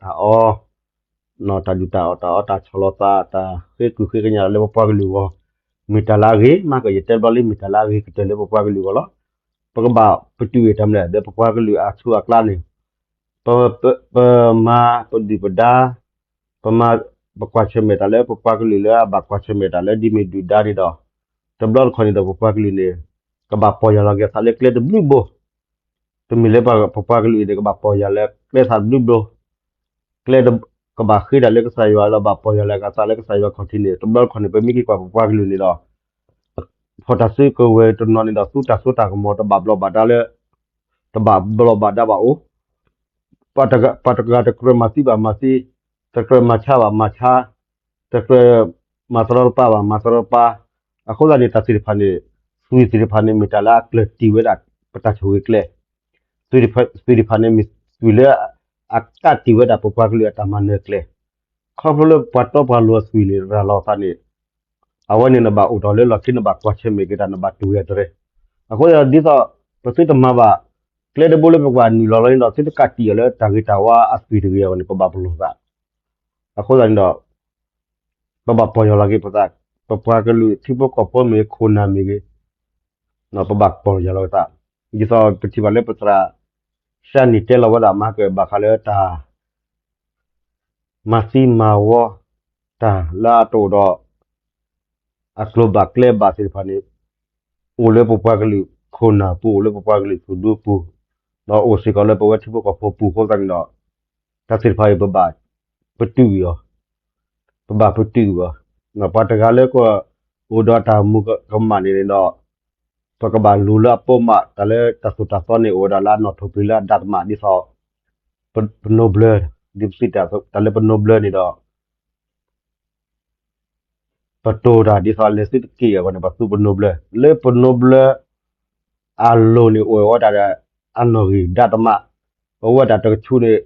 ်တၢ်အီ တၢ်ဒုၣ်တၢ်အီၣ်တၢ်အီ တၢ်ဆီၣ်လီၤသး တၢ်ဃ့ကုၢ်ဃ့ကညးလၢပပှၤကလုာ်အဂီၢ် မ့ၢ်တၢ်လၢအဂ့ၤ မ့ၢ်ကယတဲဘျီလံ မ့ၢ်တၢ်လၢအဂ့ၤကတၢၢ်လၢပပှၤကလုာ်အဂီၢ်လီၤ. ပကဘၣ်ပတုာ်ဂ့ၤတၢ်မနုၤလဲၣ် လၢပပှၤကလုာ်အထူအကျါန့ၣ် ပ ပ ပမၤပဒုၣ်ပဒါ ပမၤ ပကွၢ်ဆၢၣ်မဲာ်တၢ်လၢပပှၤကလုာ်လၢအဘၣ်ကွၢ်ဆၢၣ်မဲာ်တၢ်လၢဒ်မ့ၢ်ဒုၣ်ဒါန့ၣ်ဒီး တဘျီတခီၣ်န့ၣ်ဒီးပပှၤကလုာ်န့ၣ် ကဘၣ်ပီၢ်ယၢ်လီၤက့ၤသးလၢကျဲတဘျုးဘိ တမ့ၢ်လၢပပှၤကလုာ်အံၤန့ၣ် ကဘၣ်ပီၢ်ယၢ်လၢကျဲသးတဘျုးဘိ ကျဲ ကဘၣ်ဃ့တၢ်လၢကစၢ်ယွၤလီၤ ဘၣ်ပီၢ်ယၢ်လီၤက့ၤသးလၢကစၢ်ယွၤခီၣ်ထံးန့ၣ် တဘျီတခီၣ်န့ၣ် ပမ့ၢ်က့ၤကွၢ်ပပှၤကလုာ်န့ၣ်ဒီး ဖီၣ်တၢ်စုကဝဲၤတနီၤန့ၣ်ဒီး သူတၢ်စိတၢ်ကမီၤတဘၣ်ဘျီးဘၣ်ဒါလၢ တဘၣ်ဘျီးဘၣ်ဒါဘၣ်အိၣ် ပှၤတဂၤတကြၢးမၤသံဘၣ်မၤသံ, တကြၢးမၤဆါဘၣ်မၤဆါ, တကြၢးမၤသရီတပါဘၣ်မၤသရီတပါ, အဃိသတးန့ၣ် တၢ်သ့ၣ်တဖၣ်န့ၣ် သွံၣ်သ့ၣ်တဖၣ်န့ၣ် မ့ၢ်တၢ်လၢအကျၢၢ်တံၢ်ဝဲဒၣ် ပတၢ်ဆိၣ်ဂ့ၤကျဲ, သွံၣ်တဖၣ်န့ၣ် မ့ၢ်သွံၣ်လၢ အကးတံၢ်ဝဲဒၣ်ပပှၤကလုာ်အတၢ်မၤနၢၤကျဲ, ခီဖျိလၢပှၤတီပှၤလိၤအသွံၣ်န့ၣ် ရၤလီၤသးန့ၣ် အဝဲန့ၣ်နဘၣ်အိၣ်ဒီးလၢလီၢ်ခံ နဘၣ်ကွၢ်ဆၢၣ်မဲာ်က့ၤတၢ် နဘၣ်တူၢ်ဝဲတရဲ, အဃိဒ်သိး ပသုတမၤဘၣ် ကျဲတဘိလၢပကဘၣ်နုာ်လီၤလီၤန့ၣ်ဒီး သုတကးတံၢ်အီၤလၢတၢ်ဂ့ၤတၢ်ဝါအသွံၣ်တဂ့ၤအဂီၢ်န့ၣ် ပဘၣ်ပလီၢ်သး, အဃိသတးန့ၣ်ဒီး ပဘၣ်ပီၢ်ယၢ်လီၤက့ၤပသး, ပပှၤကလုာ်ထံဖိကီၢ်ဖိမ့ၢ်ဂ့ၤ ခိၣ်နၢ်မ့ၢ်ဂ့ၤ, ပဘၣ်ပီၢ်ယၢ်လီၤက့ၤသး, ဒ်သိးပထံၣ်ဘၣ်လၢပသရၣ် စၢနံၣ်တဲလီၤဝဲဒၣ်မၤကဘၣ်ဃးလၢတၢ် မၤသံမၤဝီ တၢ်လၢအတအိၣ်ဒီး အကျိၤဘၣ်ကျဲဘၣ်သ့ၣ်တဖၣ်န့ၣ် အိၣ်လၢပပှၤကလုာ်ခိၣ်နၢ်ပူၤ အိၣ်လၢပပှၤကလုာ်သူၣ်ဒူပူၤ, ဒီးအိၣ်စ့ၢ်ကီးလၢပဝဲထံဖိကီၢ်ဖိပူၤအဃိသတးန့ၣ်ဒီး တၢ်သ့ၣ်တဖၣ်အံၤ ပဘၣ်ပတုာ်အီၤ, ပဘၣ်ပတုာ်အီၤ, ပှၤတဂၤလၢကအိၣ်ဒီးတၢ်မူကမၣ်န့ၣ်ဒီး ပကဘၣ်လူၤလၢအပိာ်မး တၢ်လၢတၢ်သိၣ်တၢ်သီန့ၣ်အိၣ်ဝဲဒၣ်လၢအနီၣ်ထိၣ်ပျံၤလၢအဒါသမး ဒ်သိး ပနိဘျၢ, ဒ်ပစံးတၢ်လၢပနိဘျၢန့ၣ်ဒီး ပတိၤတၢ်ဒ်သိးအလဲၤသုတက့ၢ်အဂီၢ်န့ၣ် ပသူပနိဘျၢ, လၢပနိဘျၢ အလိၤန့ၣ်အိၣ်ဝဲဒၣ်ဒီး အနီၣ်ဂံၢ်ဒါသမး, ပဝဲဒၣ်တကဆူးန့ၣ်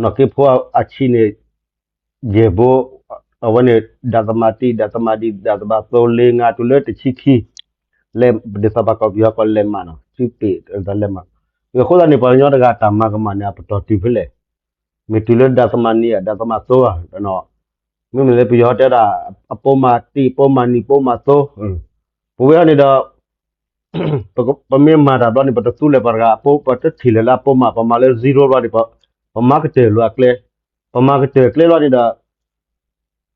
နီၢ်က့ဖိအဆံးန့ၣ် ယဲၢ်ဘိ, အဝဲန့ၣ် ဒါသမးတံၢ် ဒါသမးဒံၣ် ဒါသမးသိလ့ငါတုၤလၢတဆံခံ, လဲၤဒ်သိးပှၤကီၢ်ပယီၤကီၢ်လဲၤမးနီၤ ဆူပ့ၢ်တလဲၤမး, အဃိသတးန့ၣ် ပှၤကညီတဂၤတၢ်မၤကမၣ်န့ၣ် အပတီၢ်တုၤဖဲလဲၣ်, မ့ၢ်တုၤလၢဒါသမးနံၣ် ဒါသမးသိဧါ, မ့မ့ၢ်လၢပယီၤတဲဒၣ် အပိာ်မးတံၢ် ပိာ်မးနံၣ် ပိာ်မးသိ, ပဝဲန့ၣ်ဒီး ပမ့ၢ်မၤတၢ်ဘျီန့ၣ် ပတသူလၢၤပှၤတဂၤ ပတထံၣ်လၢၤလၢအပိာ်မး ပမၤလၢ zero ဘျီန့ၣ် ပမၤကတၢၢ်လၢအကျဲ, ပမၤကတၢၢ်ကျဲလီၤန့ၣ်ဒီး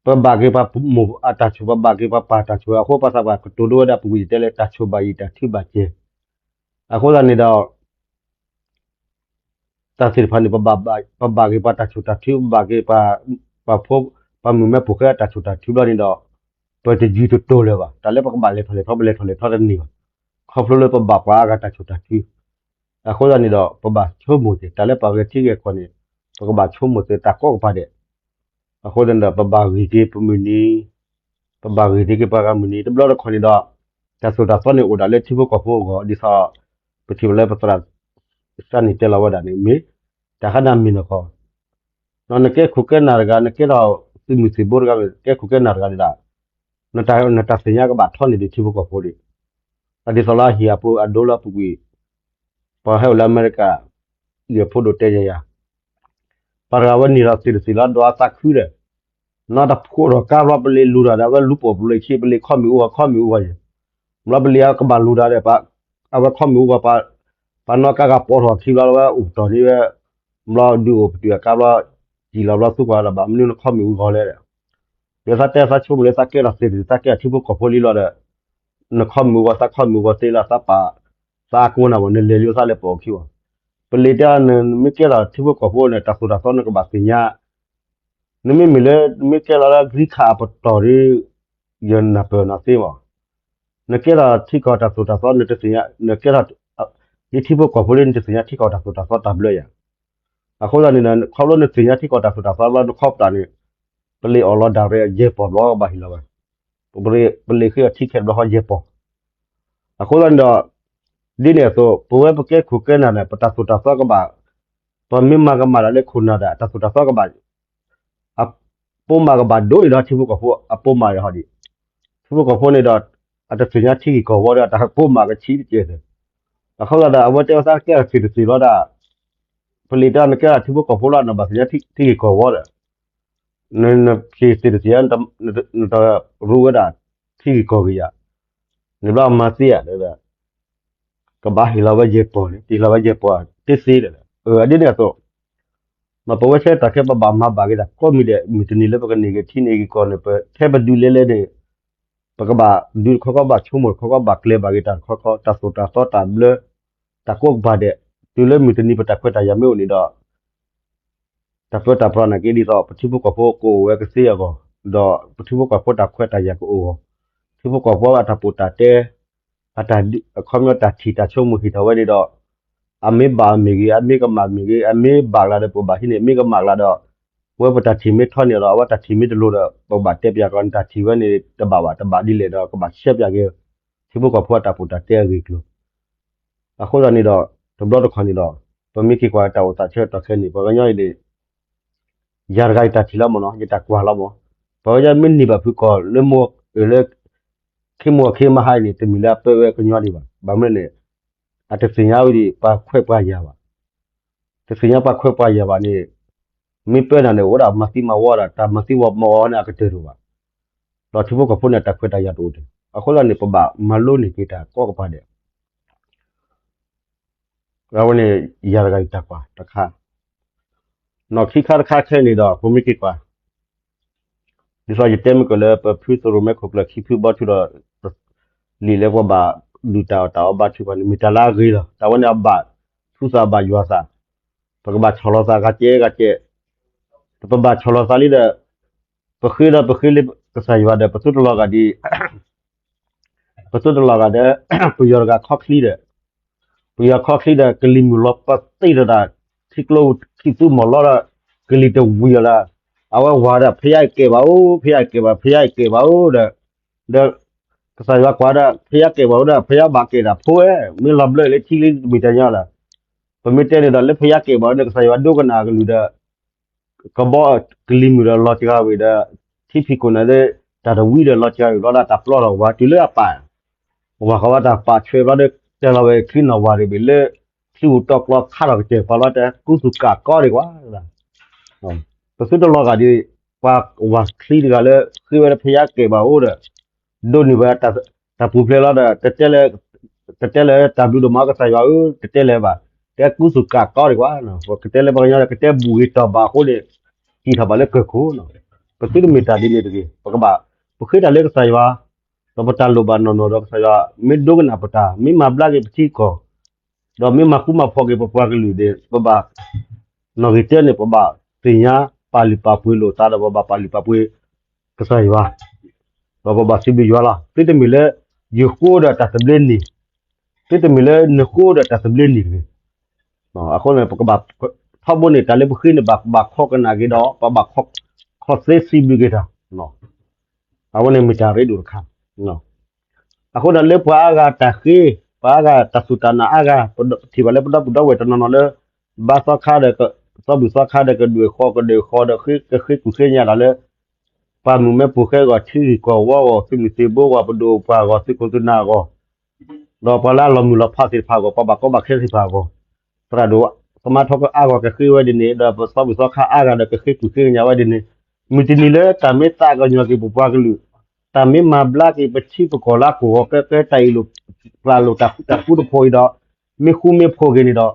ပဘၣ်က့ၤပှၤမိၢ်အတၢ်ဆိၣ် ပဘၣ်က့ၤပှၤပၢ်တၢ်ဆိၣ် အဃိပှၤသးပှၢ်ကတိၤဒိဝဲဒၣ်ပူၤကွံာ်ယတဲလၢ တၢ်ဆိၣ်ဘၣ်ယံာ်တၢ်ထုဘၣ်ကဲ, အဃိသတးန့ၣ်ဒီး တၢ်သ့ၣ်တဖၣ်န့ၣ် ပဘၣ်က့ၤပှၤတၢ်ဆိၣ်တၢ်ထု ပဘၣ်က့ၤပှၤဖိ ပှၤမုၣ်မဲဖိဃဲအတၢ်ဆိၣ်တၢ်ထုဘျီန့ၣ်ဒီး ပတယုၢ်တတိၤလၢၤဘၣ် တၢ်လၢပကဘၣ်လဲၤထီၣ်လဲၤထီ ပလဲၤထီၣ်လဲၤထီတန့ၢ်ဘၣ်, ခီဖျိလၢပဘၣ်ပှၤအါဂၤတၢ်ဆိၣ်တၢ်ထု, အဃိသတးန့ၣ်ဒီး ပဘၣ်ဆိကမိၣ်က့ၤ တၢ်လၢပှၤဂဲၤထံဂဲၤကီၢ်န့ၣ် ပကဘၣ်ဆိကမိၣ်က့ၤတၢ်ကိးကပၤဒဲး, အဃိသတးန့ၣ်ဒီး ပဘၣ်ဂံၢ်က့ၤပမုၢ်နံၤ ပဘၣ်ဂံၢ်က့ၤပှၤဂၤမုၢ်နံၤ တဘျီတခီၣ်န့ၣ်ဒီး တၢ်သိၣ်တၢ်သီန့ၣ်အိၣ်ဒၣ်လၢထံဖိကီၢ်ဖိအဂီၢ် ဒ်သိး ပထံၣ်ဘၣ်လၢပသရၣ် စၢနံၣ်တဲလီၤဝဲဒၣ်န့ၣ်မ့ၢ် တၢ်ဃးနၤမ့ၢ်နီၢ်ကီၢ်, နကဲခိၣ်ကဲနၢ်တဂၤ နကဲထီၣ်သုးမုၢ်သံၣ်ဘိတဂၤ ကဲခိၣ်ကဲနၢ်တဂၤန့ၣ်ဒီး နတၢ်သ့ၣ်ညါကဘၣ်ထီန့ၢ်ဒံးထံဖိကီၢ်ဖိဒံး, အဒ်သိးလၢအဟံၣ်အပူၤအဒိလၢအပူၤကွံာ် ပှၤဟဲအိၣ်လၢအမဲရကၤ ယဖိဒိၣ်တဲယၤယၤ ပှၤတဂၤဝဲနံၤထီၣ်သ့ၣ်တသ့ၣ်လီၤဒွးသးခုဒီး နီၢ်တဖိးထီၣ်ကါဘျီပလံၤလူၤတၢ်ဒီး အဝဲလူၤပိာ်ပူၤလၢဆ့ပလံၤခီၣ်မ့ၣ်အူဂီၤ ခီၣ်မ့ၣ်အူဂီၤယဲၤ, ဘျီပလံၤအကဘၣ်လူၤတၢ်ဒီး အဝဲခီၣ်မ့ၣ်အူဂီၤ ပှၤနီၢ်ကါဂၤပိာ်ထီၣ်ခံဘျီလၢဝဲအိၣ်ပတီၢ်န့ၣ်ဝဲ, ဘျီဒုးအိၣ်ပတုာ်အကါဘျီ စံၣ်လီၤဘျီသူကွၢ်ဒီး ဘၣ်မနုၤနခီၣ်မ့ၣ်အူဂီၤလဲၣ်ဒီး, ဒီးသးတဲသးဆိကမိၣ်လၢသးကဲထီၣ်သ့ၣ်တသ့ၣ် သးကဲထီၣ်ထံဖိကီၢ်ဖိလံလီၤဒီး နခီမုၢ်ဂီၤသးခီမုၢ်ဂီၤသ့လၢသးပာ် သးအကိးနၤဘၣ် နလဲၤလံသးလၢပအီၣ်ခံဘၣ်. ပလံာ်တဲနမ့ၢ်ကဲထီၣ်ထံဖိကီၢ်ဖိန့ၣ် တၢ်သိၣ်တၢ်သီနကဘၣ်သ့ၣ်ညါ, နမ့မ့ၢ်လၢနမ့ၢ်ကဲလီၤလၢ green card အပတီၢ်ဒီး ယနၢ်ပၢၢ်နၤသ့မး, နကဲထီၣ်ထံကီၢ်တၢ်သိၣ်တၢ်သီ နတသ့ၣ်ညါ နကဲထီၣ် ဒ်ထံဖိကီၢ်ဖိလၢ နတသ့ၣ်ညါထံကီၢ်တၢ်သိၣ်တၢ်သီတၢ်ဘျၢယၤ. အဃိသတးန့ၣ်ဒီး ခီဖျိနသ့ၣ်ညါထံကီၢ်တၢ်သိၣ်တၢ်သီဘျီ နခီပတာ်န့ၣ် ပလံာ်အီၣ်လီၤဒၣ်ရဲၣ် ယဲၢ်ပီၢ်ဘျီကဘၣ်ဟ့ၣ်လီၤဝဲ, ပလံာ်ဃ့အီၤထံခဲတဘျီဃီယဲၢ်ပီၢ်. အဃိသတးန့ၣ်ဒီး ဒ်န့ၣ်အသိး ပဝဲပကဲခိၣ်ကဲနၢ်ဒီး ပတၢ်သိၣ်တၢ်သီကဘၣ်, ပမ့ၢ်မၤကမၣ်ဒၣ်လၢခိၣ်နၢ်ဒီး တၢ်သိၣ်တၢ်သီကဘၣ် အပိာ်မၢ်ကဘၣ်ဒိၣ်အံၤဒီး ထံဖိကီၢ်ဖိအပိာ်မၢ်ဒီးဟီဒံး, ထံဖိကီၢ်ဖိန့ၣ်ဒီး အတသ့ၣ်ညါထံဂ့ၢ်ကီၢ်ဝီဒီး တၢ်ပိာ်မၢ်ကဆံးတကဲးသ့, အဃိသတးဒီး အဝဲတဲဝဲသးကဲထီၣ်သ့ၣ်တသ့ၣ်လီၤဒၣ်, ပလံာ်တဲနကဲထံဖိကီၢ်ဖိလီၤ နဘၣ်သ့ၣ်ညါထံဂ့ၢ်ကီၢ်ဝီဒီး နဖျ့သ့ၣ်တသ့ၣ် နတရူးဝဲဒၣ် ထံဂ့ၢ်ကီၢ်ဂ့ၤယၤ, န့ၣ်ဘျီအမၤသ့ဧါ ကဘၣ်ဟ့ၣ်လီၤဝဲယဲၢ်ပီၢ်န့ၣ် တဟ့ၣ်လီၤဝဲယဲၢ်ပီၢ်တသ့ဒီး အဒ်န့ၣ်အသိး မ့ၢ်ပဝဲဆဲတၢ်ခဲ ပဘၣ်မၤဘၣ်က့ၤတၢ်ကိးမံၤဒဲး မုၢ်တနံၤလၢပကန့ၢ်က့ၤထံန့ၢ်က့ၤကီၢ်န့ၣ် ပထဲပဒုးလဲလဲန့ၣ် ပကဘၣ်ဒုးတခီခီ ဘၣ်ဆိကမိၣ်တခီခီ ဘၣ်ကျဲၤဘၣ်က့ၤတၢ်တခီခီ တၢ်သိၣ်တၢ်သီတၢ်ဘျၢ တၢ်ကိးကပၤဒဲး တုၤလၢမုၢ်တနံၤပတၢ်ခွဲးတၢ်ယာ်မ့ၢ်အိၣ်န့ၣ်ဒီး တၢ်ပၢတၢ်ပြးနာ်က့ဒ်သိး ပထံဖိကီၢ်ဖိကအိၣ်ဝဲကသ့အဂီၢ်, ဒီးပထံဖိကီၢ်ဖိတၢ်ခွဲးတၢ်ယာ်ကအိၣ်အဂီၢ်, ထံဖိကီၢ်ဖိအတၢ်ပီးတၢ်တဲ အတၢ်ဒုး အခီပညီတၢ်ထံၣ်တၢ်ဆိကမိၣ်ဟ့ၣ်ထီၣ်ဝဲန့ၣ်ဒီး အမ့ၢ်ဘၣ်မ့ၢ်ဂ့ၤ အမ့ၢ်ကမၣ်မ့ၢ်ဂ့ၤ အမ့ၢ်ဘၣ်ကျါဒီးပဘၣ်ဟံးန့ၢ် မ့ၢ်ကမၣ်ကျါဒီး ပဝဲပတၢ်ထံၣ်မ့ၢ်ထီန့ၢ်ဒီး အဝဲတၢ်ထံၣ်မ့ၢ်တလိၤဒီး ပကဘၣ်တဲပၠးကီး နတၢ်ထံၣ်ဝဲန့ၣ် တဘၣ်ဘၣ် တဘၣ်ဒ်လဲၣ်ဒီး ကဘၣ်ရှဲပၠးက့ၤ ထံဖိကီၢ်ဖိအတၢ်ပီးတၢ်တဲအဂ့ၢ်အကျိၤ အဃိသတးန့ၣ်ဒီး တဘျီတခီၣ်န့ၣ်ဒီး ပမ့ၢ်က့ၤကွၢ်တၢ်အိၣ်သးဆၢကတီၢ်ခဲအံၤန့ၣ် ပှၤကညီအံၤန့ၣ် ယၤတဂၤယတၢ်ထံၣ်လီၤမ့ၢ်နီၤ ယတၢ်ကွၢ်လီၤမ့ၢ်, ပှၤကညီမ့ၢ်န့ၢ်ဘၣ်ဖုကီၢ်လၢမိၢ်လၢ ခ့မိၢ်ခ့မဟါအံၤန့ၣ် တမ့ၢ်လၢအပၢဝဲကညီဒံးဘၣ်. ဘၣ်မနုၤလဲၣ်န့ၣ် အတသ့ၣ်ညါဝဲဒံးပှၤခွဲးပှၤယာ်ဘၣ်. တသ့ၣ်ညါပှၤခွဲးပှၤယာ်ဘၣ်န့ၣ် မ့ၢ်ပၢနၤန့ၣ် အိၣ်ဒၣ်မၤသံမၤဝီဒီး တၢ်မၤသံမၤဝီန့ၣ် အကတၢၢ်တအိၣ်ဘၣ်. ဒီးထံဖိကီၢ်ဖိန့ၣ် တၢ်ခွဲးတၢ်ယာ်တအိၣ်တ့ၢ်. အဃိသတးန့ၣ် ပဘၣ်မၤလိန့ၢ်က့ၤတၢ်ကိးကပၤဒဲး အဝဲန့ၣ် ယၤတဂၤယတၢ်ကွၢ်တခါ, နီၢ်ခံခါတခါခဲအံၤန့ၣ်ဒီး ပမ့ၢ်က့ၤကွၢ် ဒ်သိးယတဲမ့ၢ်ကလၢ ပဖုသရိၣ်မဲခိၣ်ကျၢၢ်ခံဖုဘီထူဒီး လံာ်လၢပှၤဘၣ်ဒုးတၢ်အီၣ်တၢ်အီဘါထုကဖၣ်န့ၣ် မ့ၢ်တၢ်လၢအဂ့ၤလီၤ. တၢ်ဝဲန့ၣ်အဘၣ်ထူသးဘၣ်ယွၤသး, ပကဘၣ်ဆီၣ်လီၤသးဂၤကဲဂၤကဲ, ပဘၣ်ဆီၣ်လီၤသးလံဒီး ပဃ့ဒီးပဃ့လၢကစၢ်ယွၤဒီး ပသုတလီၤဂာ်ဒ် ပသုတလီၤဂာ်ဒီး ပယီၤတဂၤခီချံဒီး ပယီၤခီချံဒီး ကလံၤမုၢ်လီၤပသ့ၣ်ဒီးတၢ် ထံကျိထံသူမီၢ်လီၤဒီး ကလံၤတဝံၤအီၤဒီး အဝဲဝၤဒီး ဖဲယါအံၤကဲဘၣ်အိၣ် ဖဲယါအံၤကဲဘၣ် ဖဲယါအံၤကဲဘၣ်အိၣ်ဒီး ဒီးကစၢ်ယွၤကွၢ်ဒီး ဖဲယါကဲဘၣ်အိၣ်ဒီး ဖဲယါဘၣ်ကဲဒၣ်ဖိဝဲ မ့ၢ်လီၤဘျၢလၢထံလံတမံၤတၢ်ညီလီၤ. ပမ့ၢ်တဲန့ၣ်ဒီး လၢဖဲယါကဲဘၣ်အိၣ်န့ၣ် ကစၢ်ယွၤဒိကနၣ်ကလုၢ်ဒီး ကဘီကလံၤမုၢ်ဒီးလီၤစှၤဝံၤဒီး ထံဖံးခိၣ်န့ၣ်ဒီး တၢ်တဝံဒီးလီၤစှၤဝံၤဘျီဒီး တၢ်ပျီထီၣ်ဝၤတုၤလၢအပၢ် ဝၤဃီၤဝဲတၢ်ပာ်ဆွဲဘျီဒီး တဲလီၤဝဲချံနီၢ်ဝၤတဘ့ၣ်လၢ ချံဧိၤတီကျီခါထီၣ်ကစၢၢ်ပှၤဘျီတဲ ကူသူၣ်ကၣ်ကီဒံးကွၢ် ပသုတလီၤဂာ်ဒ် ပှၤဝၤချံတဂၤလၢ ဃ့ဝဲလၢဖဲယါကဲဘၣ်အိၣ်ဒီး ဒိးန့ၢ်ဝဲ တၢ်ပူၤဖျဲးလီၤဒီး တတဲလၢ တတဲလၢတၢ်ဘျုးဒိၣ်မးကစၢ်ယွၤဧၢ တတဲလၢၤဘၣ်. တဲကူသူၣ်ကၣ်ကီဒံးကွၢ်, ကတဲလၢပှၤကညီဒီး ကတဲဘူၣ်ဂ့ၤတီၢ်ဘၣ်အဃိန့ၣ် စံၣ်ထီၣ်ဘၣ်လၢကၢၢ်ခိၣ်, ပသုတမ့ၢ်တၢ်ဒ်န့ၣ်တဂ့ၤ. ပကဘၣ် ပဃ့တၢ်လၢကစၢ်ယွၤ ဒီးပတၢ်လိၣ်ဘၣ်နီၢ်နီၢ်ဒီးကစၢ်ယွၤ မ့ၢ်ဒိကနၣ်ပတၢ် မ့ၢ်မၤဘျါက့ၤပထံကီၢ် ဒီးမ့ၢ်မၤဃူမၤဖိးက့ၤပပှၤကလုာ်န့ၣ် ပဘၣ် နီၣ်ဂံၢ်တၢန့ၣ် ပဘၣ်သ့ၣ်ညါပာ်လုၢ်ပာ်ပှ့ၤလိာ်သးဒီး ပဘၣ်ပာ်လုၢ်ပာ်ပှ့ၤကစၢ်ယွၤ ဒီးပဘၣ်စံးဘျုးယွၤလီၤ. သုတမ့ၢ်လၢ ယဃိဒီးတၢ်သဘျ့န့ၣ်, သုတမ့ၢ်လၢနဃိဒီးတၢ်သဘျ့န့ၣ်တဂ့ၤ. အဃိန့ၣ် ပကဘၣ် ထီဘိန့ၣ် တၢ်လၢပဃ့န့ၣ် ဘၣ် ဘၣ်ခီကနၣ်က့ၤဒီး ပဘၣ် ခီၣ်သ့စံးဘျုးက့ၤတၢ် အဝဲန့ၣ်မ့ၢ်တၢ်ရ့ဒိၣ်တခါ. အဃိဒီးလၢပှၤအါဂၤတၢ်ဃ့, ပှၤအါဂၤတၢ်စူၢ်တၢ်နာ်အါဂၤ, ပထံၣ်ဘၣ်လၢပဒီပုၢ်ဒီဝဲၢ်တနီၤနီၤလၢ ဘါသီခါဒီး သီဘူၣ်သီခါဒီး ကဒွဲၣ်ဃီကဒွဲၣ်ဃီဒီး ကဃ့ကူၣ်ဃ့ညါတၢ်လၢ ပှၤမုၢ်မၢဖိဃဲအဂီၢ် ထံဂ့ၢ်ကီၢ်ဝီအဂီၢ် သုးမုၢ်သံၣ်ဘိအဂီၢ် ပဒိၣ်ပှၤအဂီၢ် သုးခိၣ်သုးနၢ်အဂီၢ် ဒီးပှၤလၢအလီၤမုၢ်လီၤဖးသ့ၣ်တဖၣ်အဂီၢ် ပှၤဘၣ်ကီဘၣ်ခဲသ့ၣ်တဖၣ်အဂီၢ် သရၣ်ဒိၣ်သမါထီကအါဂီၢ်ကဃ့ဝဲဒ်န့ၣ် ဒီးပသီဘူၣ်သီခါအါဂၤဒီးကဃ့ကူၣ်ဃ့ကညးဝဲဒ်န့ၣ် မုၢ်တနံၤလၢတၢ်မ့ၢ်သးကညီၤက့ၤပပှၤကလုာ် တၢ်မ့ၢ်မၤဘျါက့ၤပထံပကီၢ်လၢအကဝီၤကဲကဲတၢ်အ့ၣ်လိာ်ကျးလိာ်တၢ်ဃူတၢ်ဖိးအံၤဒီး မ့ၢ်ဃူမ့ၢ်ဖိးက့ၤန့ၣ်ဒီး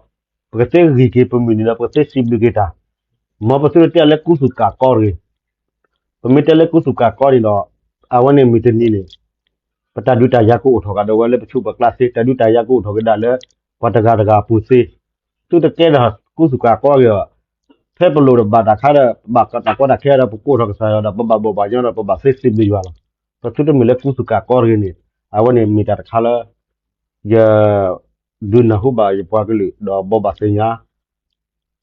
ပကသ့ဂံၢ်က့ၤပမုၢ်နံၤဒီး ပကသ့စံးဘျုးက့ၤတၢ် မ်ပသုတတဲလၢကူသူၣ်ကၢ်ကီတဂ့ၤ ပမ့ၢ်တဲလၢကူသူၣ်ကၢ်ကီန့ၣ်ဒီး အဝဲန့ၣ်မုၢ်တနံၤန့ၣ် ပတၢ်ဒုးတၢ်ယၤကအိၣ်ထီၣ်ကဒီးဝဲလၢပဆူးပကျါသ့, တၢ်ဒုးတၢ်ယၤကအိၣ်ထီၣ်ကဒါလၢ ပှၤတဂၤတဂၤအပူၤသ့, သုတကဲထီၣ်ကူစူၤကၤကီက့ၤအီၤ, ဖဲပလိၣ်တဘၣ်တၢ်ခါဒီး ပဘၣ်တၢ်ကီတၢ်ခဲဒီး ပကိးထီၣ်ကစၢ်ယွၤဒီး ပဘၣ်ဘိးဘၣ်ညီဒီး ပဘၣ်သ့စံးဘျုးယွၤလီၤ. ပသုတမ့ၢ်လၢကူစူၤကၤကီတဂ့ၤန့ၣ်, အဝဲန့ၣ်မ့ၢ်တၢ်တခါလၢ ယ ဒုးနၢ်ဟူဘၣ်ယပှၤကလုာ် ဒီးဘိးဘၣ်သ့ၣ်ညါ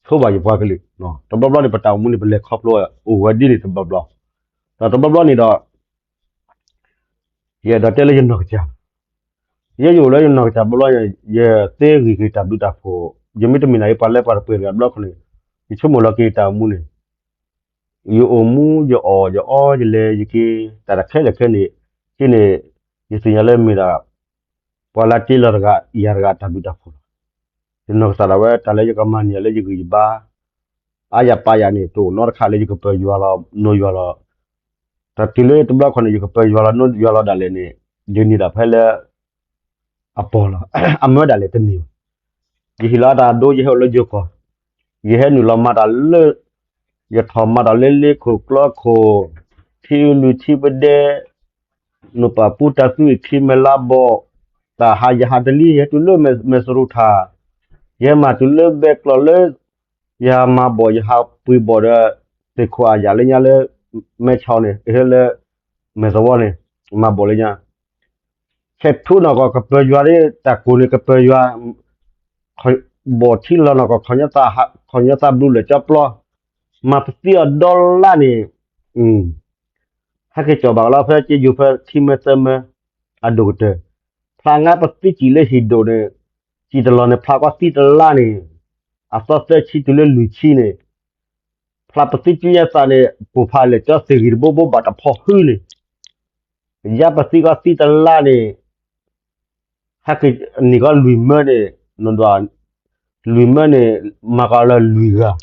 ဆိဘၣ်ယပှၤကလုာ်, တဘျီဘျီန့ၣ် ပတၢ်အိၣ်မူန့ၣ် ပလဲၤခီဖျိအိၣ်ဝဲဒ်န့ၣ်တဘျီဘျီ, ဒီးတဘျီဘျီန့ၣ်ဒီး ယအဲၣ်ဒိးတဲလၢယနီၢ်ကစၢ်, ယဲယအိၣ်လၢယနီၢ်ကစၢ်ဘျီဘျီ, ယသ့ဂံၢ်က့ၤတၢ်ဘျုးတၢ်ဖှိၣ်, ယမ့ၢ်တမ့ၢ်နၤအံၤ ပှၤလၢပှၤတပှဲၤတဂၤဘျီခီန့ၣ်, ယဆိကမိၣ်လီၤက့ၤတၢ်အိၣ်မူန့ၣ်, ယအိၣ်မူ ယအီၣ် ယအီ ယလဲၤ ယက့ၤ တၢ်တခဲလၢာ်ခဲန့ၣ်, က့န့ၣ် ယသ့ၣ်ညါလၢမ့ၢ်ဒၣ် ပှၤလၢတ့လီၤတဂၤ ယၤတဂၤတၢ်ဘျုးတၢ်ဖှိၣ်လီၤ. ယနီၢ်ကစၢ်ဒၣ်ဝဲ တၢ်လၢယကမၤန့ၢ်လၢယဂံၢ်ယဘါ အါယၤပာ်ယၤန့ၣ် တအိၣ်နီတခါလၢယကပၢၤယွၤလီၤ နိယွၤလီၤ. တၢ်တုၤလၢတဘျီခီန့ၣ် ယကပၢၤယွၤလီၤနိယွၤလီၤဒၣ်လဲာ်န့ၣ်, ယန့ၢ်ဒၣ်ဖဲလၢ အပီၢ်လီၤ. အမၢဒၣ်လဲာ်တန့ၢ်ဘၣ်. ယဟ့ၣ်လီၤတၢ်ဒိ ယဟဲအိၣ်လၢယိၤကီၢ်, ယဟဲနုာ်လီၤမၤတၢ်လၢ ယထီၣ်မၤတၢ်လၢလ့ခိၣ်ကျီခိၣ်, ထံလွံၢ်ထံပဒဲ, နိၣ်ပၢ်ပူတၢ်သူအံၤ ထံမဲာ်လါဘီၣ်, တၢ်ဟးယဟးတလံ ယဟဲတုၤလၢမဲၢ်စရူထၣ်, ယဟဲမၤတုၤလၢဘဲကျီၢ်လၢ ယဟးမၤဘီၣ် ယဟးပှ့ၤဘီၣ်ဒီး သ့ၣ်ခိၣ်အယၣ်လၢညါလၢ မဲဆီန့ၣ် လၢ မဲၢ်သဝီန့ၣ် မၤဘီၣ်လၢညါ ဆဲးထူနီၢ်ကီၢ်ကပၢၤယွၤဒ် တၢ်ကိၢ်န့ၣ်ကပၢၤယွၤ, ဘီၣ်ထံလီၤနီၢ်ကီၢ် ခီၣ်ညီသးဘျူးလၢာ်ကၠီပျီ, မၤပသံအီၤဒီလါန့ၣ်, ဟဲက့ၤကၠီၣ်ဘၣ်ကလီဖဲက့ယိၤဖဲခံမၢသၢမၢ, အဒိၣ်ကတၢၢ်, ဖျါငါပသံကံၣ်လၢဟံၣ်ဒိၣ်န့ၣ်, ကံၣ်တလီၢ်န့ၣ် ဖျါကီသံတလါန့ၣ်, အသီသၢဆံတုၤလၢလွံၢ်ဆံန့ၣ်, ဖျါပသံကံၣ်ယသးန့ၣ် ပိၢ်ဖးလဲၣ်ကၠီသ့ၣ်ဂံၢ်တဘိဘိဘၣ်တဖီၣ်ဟုန့ၣ် ယါပသံကီသံတလါန့ၣ်, ဟဲက့ၤန့ၢ်ကီလွံၢ်မၢန့ၣ်, နဒွး, လွံၢ်မၢန့ၣ် မၤကီလၢလွံၢ်ဂၤ,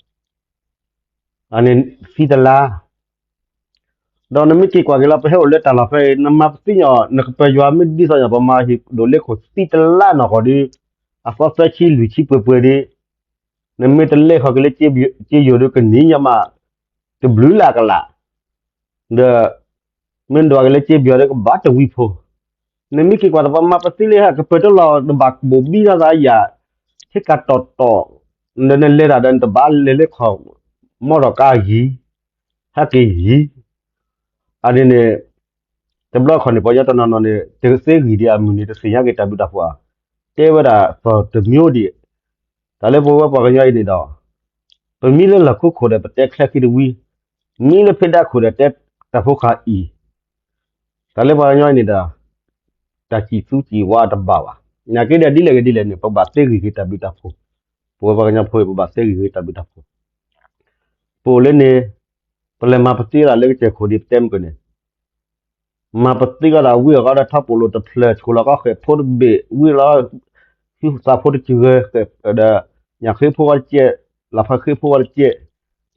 အန့ၣ်သံတလါ, ဒီးနမ့ၢ်က့ၤကွၢ်က့ၤလီၤ ပဟဲအိၣ်လၢတၢ်လီၢ်ဖဲအံၤ နမၤပသံညီၣ် နကပၢၤယွၤမ့ၢ်ဒ်သိးညီၣ် ပမၤဟံၣ်ဒိၣ်လ့ခိၣ်သံတလါနီၢ်ကီၢ်ဒီး, အသီသၢဆံလွံၢ်ဆံပှဲၤပှဲၤဒီး နမ့ၢ်တလဲၤဃီၤက့ၤလၢက့ယိၤဒီးကနံၤညါမး, တဘျုးလၢ်ကလး, ဒီး မ့ၢ်ဒွးက့ၤလၢက့ပယီၤဒီးကဘၣ်တဝံဖိ, နမ့ၢ်က့ၤကွၢ်တပှၤမၤပသံလၢဟဲကပၢၤတလီၢ် နဘၣ်ကဘိးဘံထီၣ်သးယၤ, ဟ့ၣ်ကၣ်တီၢ်တီၢ်, ဒီးနလဲၤတၢ်ဒီးနတဘၣ်လဲၤလၢခီၣ်, မီၢ်ထီၣ်ကါဂ့ၤ, ဟဲက့ၤဂ့ၤ, အန့ၣ်န့ၣ် တဘျီခီၣ်န့ၣ် ပှၤကညီတနီၤနီၤန့ၣ် တသ့ဂံၢ်ဒံးအမုၢ်န့ၣ် တသ့ၣ်ညါက့ၤတၢ်ဘျုးတၢ်ဖှိၣ်ဧါ, တဲဝဲဒၣ်သီၣ်တမျိုးဒံး, တၢ်လၢပဝဲပှၤကညီအံၤန့ၣ်ဒီး, ပမံလၢလီၢ်ခိခိၣ်ဒီး ပတဲချဲခံတဝံ, မံလၢဖံးဒါခိၣ်ဒီး တဲတၢ်ဖိဃာ်အံၤ, တၢ်လၢပှၤကညီအံၤန့ၣ်ဒီး, တၢ်စံၣ်သူစံၣ်ဝါတဘၣ်ဘၣ်, နာ်က့ဒီးဒ်လဲၣ်ဂ့ၤဒ်လဲၣ်န့ၣ် ပဘၣ်သ့ဂံၢ်က့ၤတၢ်ဘျုးတၢ်ဖှိၣ်, ပဝဲပှၤကညီဖိအံၤ ပဘၣ်သ့ဂံၢ်က့ၤတၢ်ဘျုးတၢ်ဖှိၣ် ပအိၣ်လၢန့ၣ်, ပလဲၤမၤပသံဒၣ်လၢကစၢၢ်ခိၣ်ဒံးပတဲမုၢ်ကန့ၣ်, မၤပသံကီးဒၣ်ဝံအီၤကီးဒီးထီၣ်ပိာ်လိာ်တဖျၢၣ် ဆှိၣ်လီၤကီးဃဲၣ်ဖိတဘ့ၣ် ဝံလီၤ, ဟံသးဖိတစှၤဃဲၣ်ဒီး, ညၣ်ဃ့ဖိဝဲတကဲး, လၢ်ဖးဃ့ဖိဝဲတကဲး,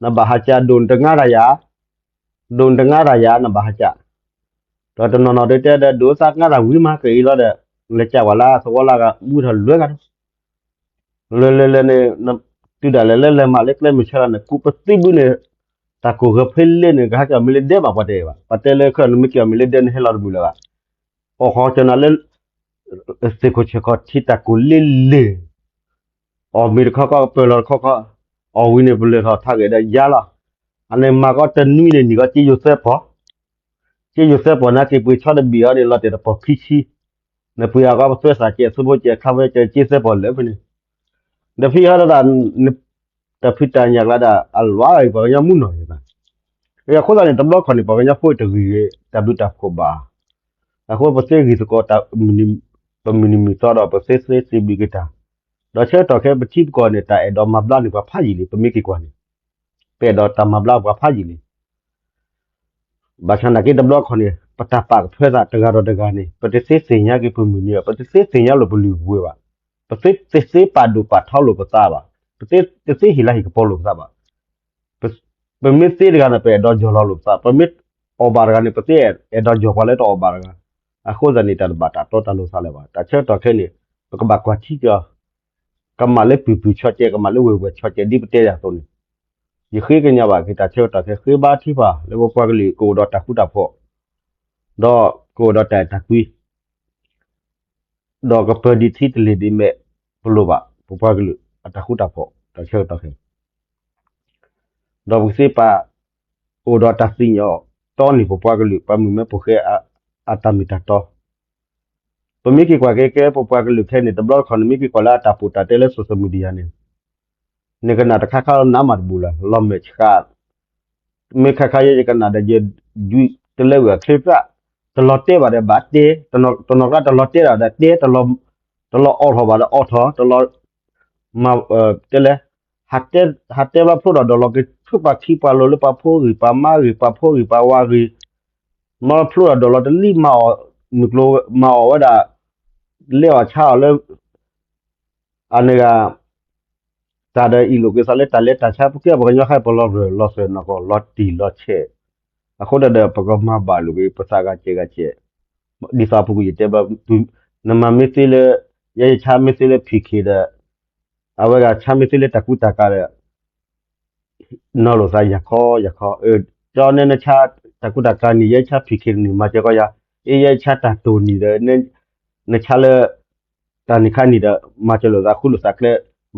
နဘၣ်ဟးကၢ်ဒိၣ်နတငါတၢ်ယၤ, ဒိၣ်နတငါတၢ်ယၤ နဘၣ်ဟးကၢ်, ဒီးတနီၤနီၤတဲတဲဒီးဒိၣ်သးတငါတၢ်ဝံမၤက့ၤအံၤလီၤဒီး, လဲၤကၢ်ဝဲလၢသဝီလၢဂၤ ဝံထီၣ်လွဲဂၤဒီး လဲၤလဲၤလဲၤန့ၣ်, တုၤဒၣ်လဲာ်လၢလဲၤမးလၢကျဲမုၢ်ဆါလီၤန့ၣ် ကူးပသံဘုန့ၣ်, တၢ်ကိၢ်ဂၢၢ်ဖဲလဲၣ်န့ၣ် ကဟဲက့ၤအီၤမ့ၢ်လၢဒဲးဘၣ်ပှၤတဲဘၣ်, ပှၤတဲလၢခဲအံၤ နမ့ၢ်က့ၤအီၤမ့ၢ်လၢဒဲး နဟဲလီၤတမုာ်လၢၤဘၣ်, အီၣ်ဃီကၠီနၤလၢ သ့ၣ်ခိၣ်ဆဲးခီၣ်ထံးတၢ်ကိၢ်လ့လ့ၢ်, အီၣ်မ့ၤတခီခီ ပၢၢ်လီၤတခီခီ, အီၣ်ဝံၤန့ၣ် ပလဲၤထီၣ်ထးဂဲၤဒီးယါလီၤ, အန့ၣ်မၤကီးတနွံန့ၣ် နံၤကီးက့ယိၤသၢပီၢ် က့ယိၤသၢပီၢ်န့ၣ် က့ၤပှ့ၤဆီတဘ့ၣ်အီၤန့ၣ် လီၤတဲာ်တပီၢ်ခံဆံ, နပှ့ၤအကီးပသွဲသးကဲး သူဖိကဲး ခါဝဲကဲး က့သၢပီၢ်လၢဖဲန့ၣ်, ဒီးဖဲဟီဒၣ် တၢ်ဖံးတၢ်ညၣ်ကျါဒၣ် အလွဲၢ်အံၤ ပှၤကညီမုၢ်နီၢ်န့ၣ်ဘၣ်, အဃိသတးန့ၣ် တဘျီခီၣ်န့ၣ် ပှၤကညီဖိတဂံၢ်တၢ်ဘျုးတၢ်ဖှိၣ်ဘၣ်, အဃိပသ့ဂံၢ်သကိး ပမုၢ်နံၤမုၢ်သီဒီး ပသ့သ့စံးဘျုးက့ၤတၢ်, ဒီးဆၢကတီၢ်ခဲ ပထံပကီၢ်န့ၣ် တၢ်အဲၣ်ဒိးမၤဘျါန့ၢ်ပှၤဖးယံာ်လံ ပမ့ၢ်က့ၤကွၢ်န့ၣ်, ပအဲၣ်ဒိးတၢ်မၤဘျါပှၤဖးယံာ်လံ ဘၣ်ဆၣ်နာ်က့တဘျီခီၣ်န့ၣ် ပတၢ်ပာ်ကဖၢသးတဂၤဒီးတဂၤန့ၣ် ပတသ့သ့ၣ်ညါက့ၤပမုၢ်နံၤဘၣ်, ပတသ့သ့ၣ်ညါလိာ်ပလုၢ်ပူၤဘၣ်, ပတသ့ပာ်ဒိၣ်ပာ်ထီလိာ်ပသးဘၣ်, ပတသ့ဟ့ၣ်လၤဟ့ၣ်ကပီၤလိာ်ပသးဘၣ်, ပမ့ၢ်သ့တဂၤန့ၣ် ပအဲၣ်ဒိးယီၢ်လီၤလိာ်ပသး, ပမ့ၢ်အီၣ်ဘၣ်တဂၤန့ၣ် ပသ့အဲၣ်ဒိးယီၢ်ပှၤလၢတအီၣ်ဘၣ်တဂၤ, အဃိသတးန့ၣ် တၢ်တဘၣ်တၢ်တီတၢ်လိၤသးလၢၤဘၣ်, တၢ်ဆၢကတီၢ်ခဲအံၤန့ၣ် ပကဘၣ်ကွၢ်ထံက့ၤအီၤ ကမၣ်လၢပုၢ်ပုၢ်ဆီကဲး ကမၣ်လၢဝဲၢ်ဝဲၢ်ဆီကဲး ဒ်ပတဲယၤအသိးန့ၣ်, ယဃ့ကညးဘၣ်က့ၤတၢ်ဆၢကတီၢ်ခဲ ဃ့ဘါထုကဖၣ်လၢပပှၤကလုာ်ကအိၣ်ဒီးတၢ်ဃူတၢ်ဖိး, ဒီးကအိၣ်ဒီးတၢ်အဲၣ်တၢ်ကွံ ဒီးကပၢၤဒံးထံတလ့ၤဒံးမဲာ် ပလိၣ်ဘၣ် ပပှၤကလုာ်အတၢ်ဃူတၢ်ဖိး တၢ်ဆၢကတီၢ်ခဲအံၤ ဒီးပကသ့ပာ် အိၣ်ဒီးတၢ်သ့ၣ်ညါတီန့ၢ်ပပှၤကလုာ် ပှၤမုၣ်မဲဖိဃဲ အတၢ်မ့ၢ်တၢ်တီ ပမ့ၢ်က့ၤကွၢ်က့ၤကဲပပှၤကလုာ်ခဲအံၤန့ၣ် တဘျီတခီၣ်န့ၣ် မ့ၢ်က့ၤကွၢ်လၢအတၢ်ပိာ်တၢ်တဲလၢ social media န့ၣ် နကနၣ်တခါခါလီၤနးမးတဘူၣ်လီၤ လီၤမဲာ်ဆှး မ့ၢ်ခါခါယဲယကနၣ်ဒီးယ ဒုးတလဲဝံၤအချ့ပြၣ် တလီၤတဲဘၣ်ဒီးဘၣ်တဲ တနီၤကျါတလီၤတဲဒၣ်ဒီးတဲ တလီၤအိးထီၣ်ဘၣ်ဒီးအိးထီၣ် တလီၤ မၤ တဲလဲၣ် ဟးတဲဘၣ်ဖျိထီၣ်ဒီးလီၤက့ၤဆူပှၤခံပှၤလိၤလၢပှၤဖိဂ့ၤ ပှၤမါဂ့ၤ ပှၤဖိဂ့ၤ ပှၤဝါဂ့ၤ မၤဖျိထီၣ်ဒီးလီၤတလံၣ်မၤအီၣ် မုၢ်ကျိၤမၤအီၣ်ဝဲဒၣ် လဲအီၣ်ဆါအီၣ်လၢ အန့ၣ်ဂ့ၤ တၢ်ဒီးအ့ၣ်လိာ်က့ၤသးလၢတၢ်လဲၤတၢ်ဆါ ပကဲပှၤကညီခဲအံၤ ပလီၤရၢၢ်လီၤစၢၤနီၢ်ကီၢ် လီၤတံၢ်လီၤဆဲး အဃိဒီး ပကမၤဘၣ်လိာ်က့ၤ ပသးဂၤစဲးဂၤစဲး ဒ်သိးအပူၤကွံာ်ယတဲဘၣ် နမၤမ့ၢ်သ့လၢ ယဲယဆါမ့ၢ်သ့လၢ ဖံးခ့ဒီး အဝဲဂၤဆါမ့ၢ်သ့လၢတၢ်ကူတၢ်ကၤဒီး နီၢ်လိာ်သးယၤခီယၤခီ ကၠီန့ၣ်နဆါတၢ်ကူတၢ်ကၤနံၣ် ယဲဆါဖံးခ့တနံၣ် မၤစၢၤကီးယၤ အ့ ယဲဆါတၢ်တိၢ်နံၣ်ဒီး နဆါလၢ တၢ်နံၣ်ခါနံၣ်ဒီး မၤစၢၤလိာ်သးဃုလိာ်သးကျဲ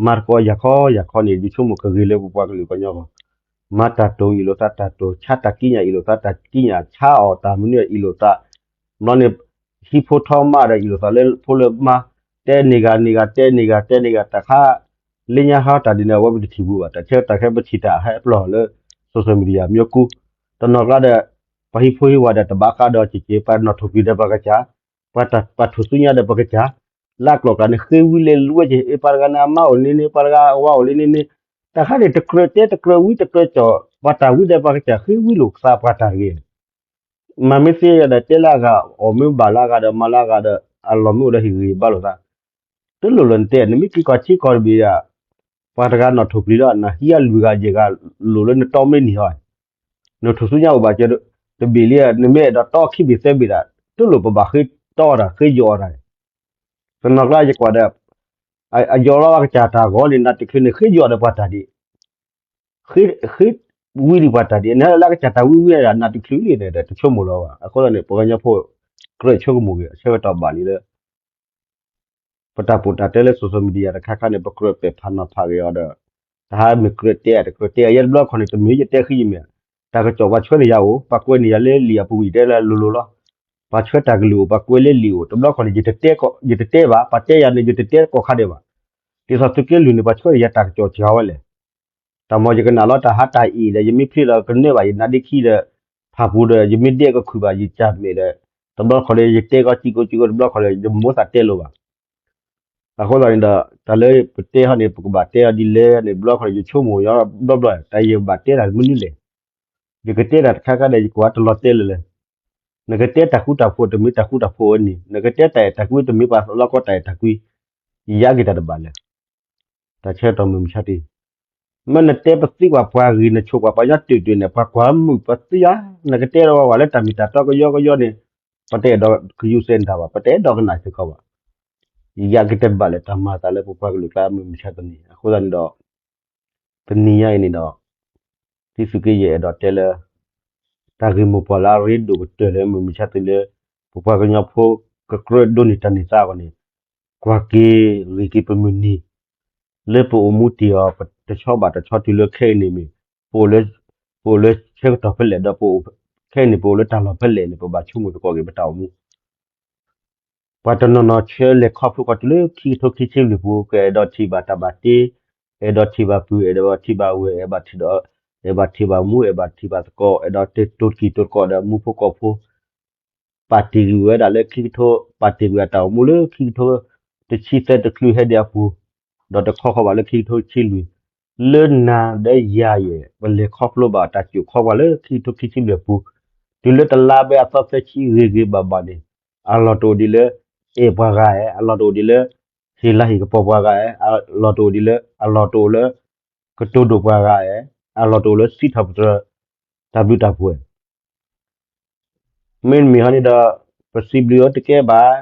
မၤသကိးယၤခီယၤခီန့ၣ် ယဆိကမိၣ်ကဂ့ၤလၢပပှၤကလုာ်ကညီအဂီၢ် မၤတၢ်တိၢ်အ့ၣ်လိာ်သးတၢ်တိၢ် ဆါတၢ်ကံးညာ်အ့ၣ်လိာ်သးတၢ်ကံးညာ် ဆါအီၣ်တၢ်မနုၤအ့ၣ်လိာ်သး ဘျီန့ၣ် ဟံၣ်ဖိထီမးဒီးအ့ၣ်လိာ်သးလၢဖိလၢမါ တဲန့ၢ်ဂၤန့ၢ်ဂၤ တဲန့ၢ်ဂၤ တဲန့ၢ်ဂၤ တၢ်ခါ လၢညါဟါတၢ်ဒ်န့ၣ် အဝဲပတထံၣ်ဘူးဘၣ် တၢ်ဆၢကတီၢ်ခဲအံၤ ပထံၣ်တၢ်ဟဲပျီၢ်လၢ social media မၠိကူ တနီၤကျါဒီး ပှၤဟံၣ်ဖိဟံၣ်ဝၤဒီးတဘၣ်ဃးဒီးက့ၤက့ၤ ပှၤနီၣ်ထိၣ်ပျံၤဒီးပှၤကစၢ် ပှၤထူၣ်စုညါဒီးပှၤကစၢ် လၢအကျိာ်ကျါန့ၣ် ဃ့ဝံလၢလွဲက့ၤ အ့ၣ် ပှၤတဂၤန့ၣ် အမါအိၣ်လံန့ၣ် ပှၤတဂၤအဝၤအိၣ်လံန့ၣ်န့ၣ် တၢ်ခါန့ၣ် တကြၢးတဲတကြၢးဝံတကြၢးကၠီၣ် ပှၤတၢ်ဝံဒီးပှၤကစၢ်ဃ့ဝံလိာ်သးပှၤတၢ်တဂ့ၤ မၤမ့ၢ်သ့ဒီးတဲလၢအဂၤ အီၣ်မ့ၢ်ဘၣ်လၢအဂၤဒီးမၤလၢအဂၤဒီး အလီၢ်မ့ၢ်အိၣ်ဒီးဟ့ၣ်ဂံၢ်ဘါလိာ်သး တလိၣ်လၢနတဲ နမ့ၢ်က့ၤကွၢ်ထံကီၢ်တဘ့ၣ်ဒီး ပှၤတဂၤနီၣ်ထိၣ်ပျံၤဒီး နဟံးအလွံၢ်ဂၤယဲၢ်ဂၤ လိၣ်လၢနတီမ့ၢ်နံၤဟီ နထိၣ်ဆူညါအိၣ်ဘၣ်စၢၤ တဘ့ၣ်လံ နမ့ၢ်အဲၣ်ဒိးတီခံဘ့ၣ်သၢဘ့ၣ်ဒီး တလိၣ်ပဘၣ်ဃ့တီတၢ် ဃ့ယိးအီၤတၢ်န့ၣ် တနီၤကျါယကွၢ်ဒီး အယိးလီၤကစၢ်တၢ်ဂီၤန့ၣ် နးတချုးန့ၣ် ဃ့ယိးဒီးပှၤတၢ်ဒံး ဃ့ဝံဒံးပှၤတၢ်ဒံး နလၢကစၢ်တၢ်ဝံဝံဒီး နးတချုးလံန့ၣ်ဒီး တဆိကမိၣ်လီၤဘၣ် အဃိသတးန့ၣ် ပှၤကညီဖိ ကြၢးဆိကမိၣ်ဂ့ၤ အဆၢကတီၢ်ဘၣ်လံလၢ ပတၢ်ပိာ်တၢ်တဲလၢ social media တခါခါန့ၣ် ပကြၢးပဲာ်ဖးနီၤဖးဂ့ၤအီၤဒီး တဟါမ့ၢ်ကြၢးတဲတကြၢးတဲ ယဲတဘျီခီန့ၣ် တမ့ၢ်ယတဲဃံယမဲာ် တၢ်ကစီၣ်ပှၤဆှၢန့ၢ်ယၤအိၣ် ပှၤကွဲးန့ၢ်ယၤလၢလံာ်အပူၤကွံာ်တဲလၢလိၤလိၤလီၤ ပှၤဆှၢတၢ်ကလုၢ်အိၣ် ပှၤကွဲးလၢလံာ်အိၣ် တဘျီခီန့ၣ် ယတတဲဘၣ် ပှၤတဲယၤန့ၣ် ယတတဲကိးခါဒဲးဘၣ် ဒ်သိးသုးက့လွံၢ်န့ၣ် ပှၤဆှၢယၤတၢ်ကစီၣ်စှၤဝဲလဲၣ် တၢ်မ့ၢ်ယကနၣ်လီၤတၢ်ဟးတၢ်အံၤဒီး ယမ့ၢ်ဖျ့လီၤကနၢဘၣ် ယနါဒ့ခံဒီး ဖးပူၤဒီး ယမ့ၢ်ဒဲကခုၣ်ဘၣ် ယကၢ်မဲာ်ဒီး တဘျီခီဒီး ယတဲကီးစံကိးစံကိး တဘျီခီဒီးယမိၢ်သးတဲလိာ်ဘၣ် အဃိသတးန့ၣ်ဒီး တၢ်လၢပတဲဟီန့ၣ် ပကဘၣ်တဲအီၤဒ်လဲၣ်န့ၣ် ဘျီခီန့ၣ် ယဆိကမိၣ်ညီဘျီဘျီ တၢ်ယဘၣ်တဲတၢ်မနုၤလဲၣ် ယကတဲတၢ်တခါခါဒီး ယကွၢ်တလီၤတဲလၢၤလဲၣ် နကတဲတၢ်ဃူတၢ်ဖိး တမ့ၢ်တၢ်ဃူတၢ်ဖိးဝဲန့ၣ် နကတဲတၢ်အဲၣ်တၢ်ကွံ တမ့ၢ်ပှၤလီၢ်ကီတၢ်အဲၣ်တၢ်ကွံ ယက့ၤတၢ်တဘၣ်လဲၣ် တၢ်ဆၢကတီၢ်မုၢ်မဆါတံၢ် မ့ၢ်နတဲပသံကွၢ်ပှၤဂ့ၤ နဆိၣ်ကွၢ်ပှၤညီတုၤတုၤန့ၣ် ပှၤကွၢ်မုာ်ပသံဧါ နကတဲဒီးဝဲဝဲလၢတၢ်မ့ၢ်တၢ်တီကယီကယီန့ၣ် ပတအဲၣ်ဒိးကယူၤစဲနတၢ်ဘၣ် ပတအဲၣ်ဒိးကနၣ်စ့ၢ်ကီးဘၣ် ယက့ၤတၢ်တဘၣ်လၢတၢ်မၤအသးလၢပပှၤကလုာ်ကျါမုၢ်မဆါတနံၤ အဃိသတးန့ၣ်ဒီး တနံၤညါအံၤန့ၣ်ဒီး ဒ်သုးက့ယဲၢ်အဲၣ်ဒိးတဲလၢ တၢ်ဂ့ၢ်မိၢ်ပှၢ်လၢအရ့ဒိၣ်ကတၢၢ်လၢမုၢ်မဆါတနံၤလၢ ပပှၤကညီဖိကကြၢးဒိးန့ၢ်တၢ်န့ၢ်သါအဂီၢ်န့ၣ် ကွၢ်က့ၤဂ့ၤက့ၤပမုၢ်နံၤ လၢပအိၣ်မူတ့ၢ်အီၤ ပတဆီဘၣ်တဆီတုၤလၢခဲအံၤန့ၣ်မ့ၢ် ပအိၣ်လၢ ပအိၣ်လၢဆၢကတီၢ်ဖဲလဲၣ်ဒီး ပအိၣ်ခဲအံၤန့ၣ် ပအိၣ်လၢတၢ်လီၢ်ဖဲလဲၣ်န့ၣ် ပဘၣ်ဆိကမိၣ်သကိးက့ၤပတၢ်အိၣ်မူ ပှၤတနီၤနီၤဆၢလဲၤခီဖျိကီၢ်တုၤလၢခံကထိခံဆံလွံၢ်ပူၤ ကအဲၣ်ဒိးထံၣ်ဘၣ်တၢ်ဘၣ်တ့ အဲၣ်ဒိးထံၣ်ဘၣ်ပုၢ် အဲၣ်ဒိးထံၣ်ဘၣ်ဝဲၢ် အဲၣ်ဘၣ်ထံၣ်ဒီး အဲၣ်ဘၣ်ထံၣ်ဘၣ်မူ အဲၣ်ဘၣ်ထံၣ်ဘၣ်သကိး အဲၣ်ဒိးတ့တိၤတက့ၤတိၤတကီးဒီးမူဖိကီၢ်ဖိ ပာ်တ့ၢ်ကွံာ်ဝဲဒၣ်လၢခံကထိ ပာ်တ့ၢ်ကွံာ်အတၢ်အိၣ်မူလၢခံကထိ တဆံသၢတချုးဟဲဒံးအပူၤ ဒီးတခီဃီဘၣ်လၢခံကထိဆံလွံၢ် လၢနၤဒီးယၤယဲၢ် ပလဲၤခီဖျိဘၣ်တၢ်စူးခီပှၤလၢခံကထိခံဆံလွံၢ်အပူၤ တုၤလၢတလါဘဲအသီသၢဆံဂ့ၤဂ့ၤဘၣ်ဘၣ်န့ၣ် အလီၢ်တအိၣ်ဒ်လၢ အဲၣ်ပှၤဂၤဧါ အလီၢ်တအိၣ်ဒ်လၢ ဟ့ၣ်လၤဟ့ၣ်ကပီၤပှၤဂၤဧါ အလီၢ်တအိၣ်ဒ်လၢ အလီၢ်တအိၣ်လၢ ကတိၤဒိၣ်ပှၤဂၤဧါ အလီၢ်တအိၣ်လၢစံးထီၣ်ပတြၢၤ တၢ်ဘျုးတၢ်ဖှိၣ် မ့တမ့ၢ်ဟီန့ၣ်ဒီး ပစံးဘျုးအီၤတကဲဘၣ်,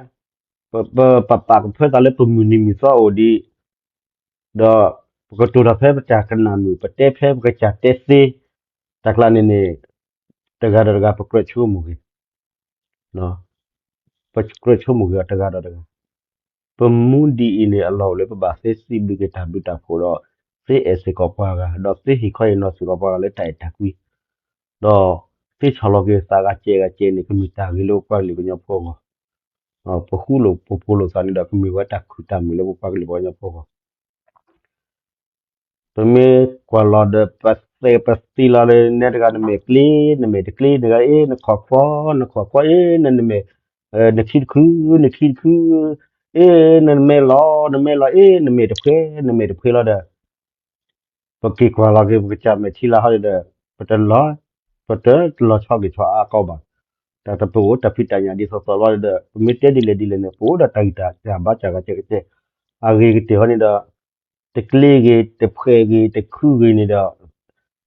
ပပာ်ပာ်ကဖၢသးလၢပမုၢ်နံၤမုၢ်သီအိၣ်ဒံး, ဒီးပကတိၤတၢ်ဖဲပတၢ်ကနၣ်မုာ် ပတဲဖဲပကစၢ်တဲသ့, တၢ်ကျါန့ၣ်န့ၣ် တဂၤဒီးတဂၤ ပကြၢးဆိကမိၣ်ဂ့ၤ, ပကြၢးဆိကမိၣ်ဂ့ၤအီၤတဂၤဒီးတဂၤ ပမူဒ်အံၤန့ၣ် အလီၢ်အိၣ်လၢပဘၣ်သ့စံးဘျုးက့ၤတၢ်ဘျုးတၢ်ဖှိၣ်ဒီး သ့အဲၣ်စ့ၢ်ကီးပှၤဂၤ ဒီးသ့ဟ့ၣ်ခီဟ့ၣ်နီၤစ့ၢ်ကီးပှၤဂၤလၢတၢ်အဲၣ်တၢ်ကွံ ဒီးသ့ဆီၣ်လီၤက့ၤသးဂၤစဲးဂၤစဲးန့ၣ် ကမ့ၢ်တၢ်ဂ့ၤလၢပပှၤကလုာ်ကညီဖိအဂီၢ်, ပဃူလိာ်ဖိးလိာ်သးန့ၣ်ဒီး ကမ့ၢ်ဝဲတၢ်ခုၣ်တၢ်မုာ်လၢပပှၤကလုာ်ပှၤကညီဖိအဂီၢ် ပမ့ၢ်ကွၢ်လီၤဒီး ပသဲပသံလီၤဒီး နဲတဂၤနမဲာ်ကျ့ နမဲာ်တကျ့ နဂၤအ့ နခီၣ်ခွီ နခီၣ်ခွီအ့ နမဲာ် နခံတခု နခံတခု အ့ နမဲာ်လီၤ နမဲာ်လီၤအ့ နမဲာ်တဖှဲ နမဲာ်တဖှဲလီၤဒီး ပက့ၤကွၢ်လီၤက့ၤ ပကစၢ်မဲာ်ထံလၢဟီန့ၣ်ဒီး ပတလီၤ ပတလီၤဆီဂ့ၤဆီအါကီးဘၣ်. တၢ်တပအိၣ်တၢ်ဖံးတၢ်ညၣ်ဒ်သိးသိးလီၤဒီး ပမ့ၢ်တဲဒ်လဲၣ်ဒ်လဲၣ်န့ၣ် ပအိၣ်ဒီးတၢ်ဂံၢ်တၢ်ဘါစၢ်ဂၤကဲကဲ အဂ့ၤကတၢၢ်ဟီန့ၣ်ဒီး တကျ့ဂ့ၤ တဖှဲဂ့ၤ တခုဂ့ၤန့ၣ်ဒီး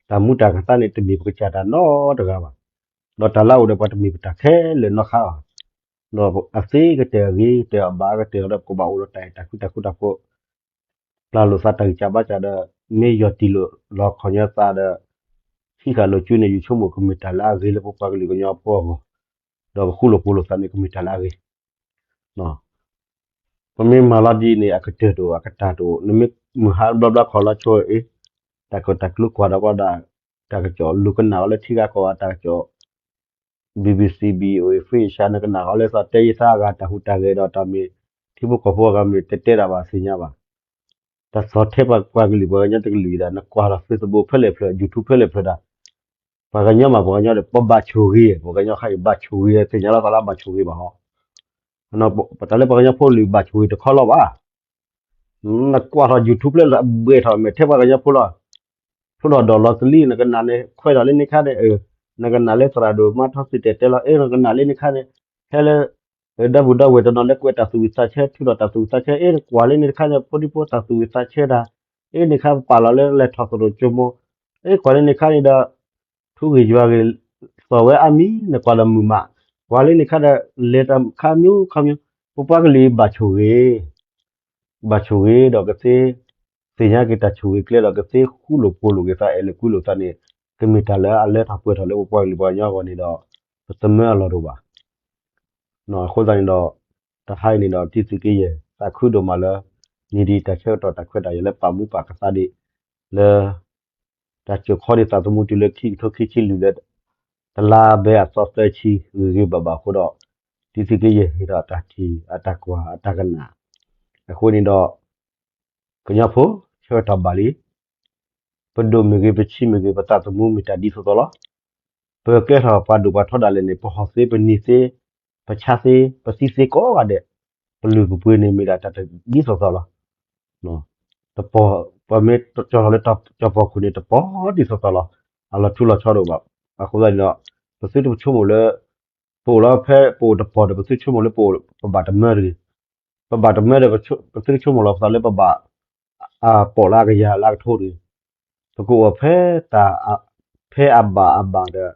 တၢ်မူတၢ်ကသါန့ၣ် တမ့ၢ်ပကစၢ်တၢ်နီတဂၤဘၣ်. ဒီးတၢ်လၢအအိၣ်ဒီးပှၤတမ့ၢ်ပတၢ်ခဲလၢာ်နီတခါဘၣ်. ဒီးအသ့ကတၢၢ်အဂ့ၤကတၢၢ် အဘၣ်ကတၢၢ်ဒီး ပကဘၣ်အိၣ်ဒီးတၢ်အဲၣ်တၢ်ကွံတၢ်ဃူတၢ်ဖိး ပျၢ်လိာ်သးတၢ်ဂံၢ်စၢ်ဘါစၢ်ဒီး မ့ၢ်ယီၢ်တံၢ်လိာ်လီၤခီၣ်ညီသးဒီး ဟံးဃာ်လိာ်စုန့ၣ် ယဆိကမိၣ်ကမ့ၢ်တၢ်လၢအဂ့ၤလၢပပှၤကလုာ်ကညီဖိအဂီၢ်, ဒီးပဃူလိာ်ဖိးလိာ်သးန့ၣ် ကမ့ၢ်တၢ်လၢအဂ့ၤ ပမ့ၢ်မၤလီၤဒ်န့ၣ် အကတၢၢ်တအိၣ် အကတၢၢ်တအိၣ် နမ့ၢ်မုၢ်ဟါဘျီဘျီခီလီၤဆိအ့ တၢ်ကီတၢ်ကျိကွၢ်ဒီးကွၢ်ဒၣ် တၢ်ကစီၣ်လူၤကနၣ်အီၤလၢထံဂၤကီၢ်ဂၤ တၢ်ကစီၣ် BBC, VOA, Free Asia နကနၣ်အီၤလၢသးတဲယသးအဂၤ တၢ်ဟူးတၢ်ဂဲၤဒီးတၢ်မ့ၢ် ထံဖိကီၢ်ဖိအဂၤမ့ၢ်တတဲတၢ်ဘၣ်သ့ၣ်ညါဘၣ်. တၢ်သီၣ်ထဲပှၤကလုာ်ပှၤကညီတကလုာ်ဒၣ် နကွၢ်လီၤ Facebook ဖဲလဲၣ်ဖျၢၣ် YouTube ဖဲလဲၣ်ဖျၢၣ်ဒၣ် ပှၤကညီမး ပှၤကညီဒီး ပဘၣ်ဆိၣ်ဂ့ၤ ပှၤကညီခါအံၤ ဘၣ်ဆိၣ်ဂ့ၤ သ့ၣ်ညါလီၤသးလၢဘၣ်ဆိၣ်ဂ့ၤဘၣ်ဟီ, ပတၢ်လၢပှၤကညီဖိလၢဘၣ်ဆိၣ်ဂ့ၤတခီလီၤဘၣ်. နကွၢ်ထီၣ် YouTube ဖဲလဲၣ် အဘှဲၣ်ထီၣ်မဲာ်ထဲပှၤကညီဖိလီၤ. ဖျိထီၣ်ဒီးလီၤသလံ နကနၣ်န့ၣ် ခွဲးထီၣ်လၢန့ၣ်ခါန့ၣ် နကနၣ်လၢသရၣ်ဒိၣ်မါထီစံၣ်တဲၤတဲလီၤ အ့ နကနၣ်လၢန့ၣ်ခါန့ၣ် ဟဲလၢ ဒီပုၢ်ဒီဝဲၢ်တနီၤလၢကွဲးတၢ်သူၣ်ဝံၣ်သးဆၢ ထုးထီၣ်တၢ်သူၣ်ဝံၣ်သးဆၢ အ့ နကွၢ်လၢန့ၣ်တခါန့ၣ် ဖိဒံဖိတၢ်သူၣ်ဝံၣ်သးဆၢတၢ် အ့ န့ၣ်ခါပပာ်လီၤလၢလဲၤထီၣ်သရိာ်ကၠိမိၢ် အ့ ကွၢ်လၢန့ၣ်ခါန့ၣ်ဒီး ထူဂ့ၤယွၤဂ့ၤ သီၣ်ဝဲအါမံၤ နကွၢ်ဒီးမုာ်မး ကွၢ်လၢန့ၣ်ခါဒီး လဲၤတၢ်ခါမံၤခါမံၤ ပပှၤကလုာ်အံၤဘၣ်ဆိၣ်ဂ့ၤ ဘၣ်ဆိၣ်ဂ့ၤဒီးကသ့ သ့ၣ်ညါက့ၤတၢ်ဆိၣ်ဂ့ၤကျဲဒီး ကသ့ဃူလိာ်ဖိးလိာ်က့ၤသး အဲၣ်လိာ်ကွံလိာ်သးန့ၣ် ကမ့ၢ်တၢ်လၢအလၢထီၣ်ပှဲၤထီၣ်လၢပပှၤကလုာ်ပှၤကညီအဂီၢ်န့ၣ်ဒီး ပသမၢအလီၢ်တအိၣ်ဘၣ်. အဃိသတးန့ၣ်ဒီး တဟါအံၤန့ၣ်ဒီး တံသုးက့ယဲၢ် သးခုဒိၣ်မးလၢ နံၤဒ်တၢ်ဆၢကတီၢ်တၢ်ခွဲးတၢ်ယာ်လၢပာ်မူပာ်ကသါဒံး လၢ တၢ်စိာ်ခီဒံးသးသမူတုၤလၢခံကထိခံဆံလွံၢ်လၢ တလါဘဲအသီသၢဆံ ဂ့ၤဂ့ၤဘၣ်ဘၣ်အဃိဒီး တံသုးက့ယဲၢ်ဟ့ၣ်ဒီးတၢ်ထံၣ်အတၢ်ကွၢ်အတၢ်ကနၣ် အဃိန့ၣ်ဒီး ကညီဖိ ဆၢကတီၢ်ဘၣ်လံ ပဒိၣ်မ့ၢ်ဂ့ၤ ပဆံးမ့ၢ်ဂ့ၤ ပသးသမူမ့ၢ်တၢ်ဒ်သိးသိးလီၤ. ပကဲထီၣ်ပှၤဒိၣ်ပှၤထီဒၣ်လဲာ်န့ၣ် ပဟီၣ်သ့ ပနံၤသ့ ပဆါသ့ ပသံသ့ကိးဂၤဒဲး ပလုၢ်ပပှ့ၤန့ၣ်မ့ၢ်ဒၣ်တၢ်ဒ်သိးသိးလီၤ. တပီၢ် ပမ့ၢ်ကၠီထီၣ်လၢကၠီပီၢ်ခိၣ်န့ၣ် တပီၢ်ဒ်သိးသိးလီၤ. အလီၤထူလီၤဆီတအိၣ်ဘၣ်. အဃိသတးန့ၣ်ဒီး ပသုတပဆိကမိၣ်လၢ ပအိၣ်လီၤဖဲပအိၣ်တပီၢ်ဒီး ပသုဆိကမိၣ်လၢပအိၣ် ပဘၣ်တမၢတဂ့ၤ. ပဘၣ်တမၢဒီး ပသုဆိကမိၣ်လီၤပသးလၢပဘၣ် အပီၣ်လၢအကယၤလၢအကထိတဂ့ၤ. ပကအိၣ်ဖဲတၢ် ဖဲအဘၣ်အဘၣ်ဒီး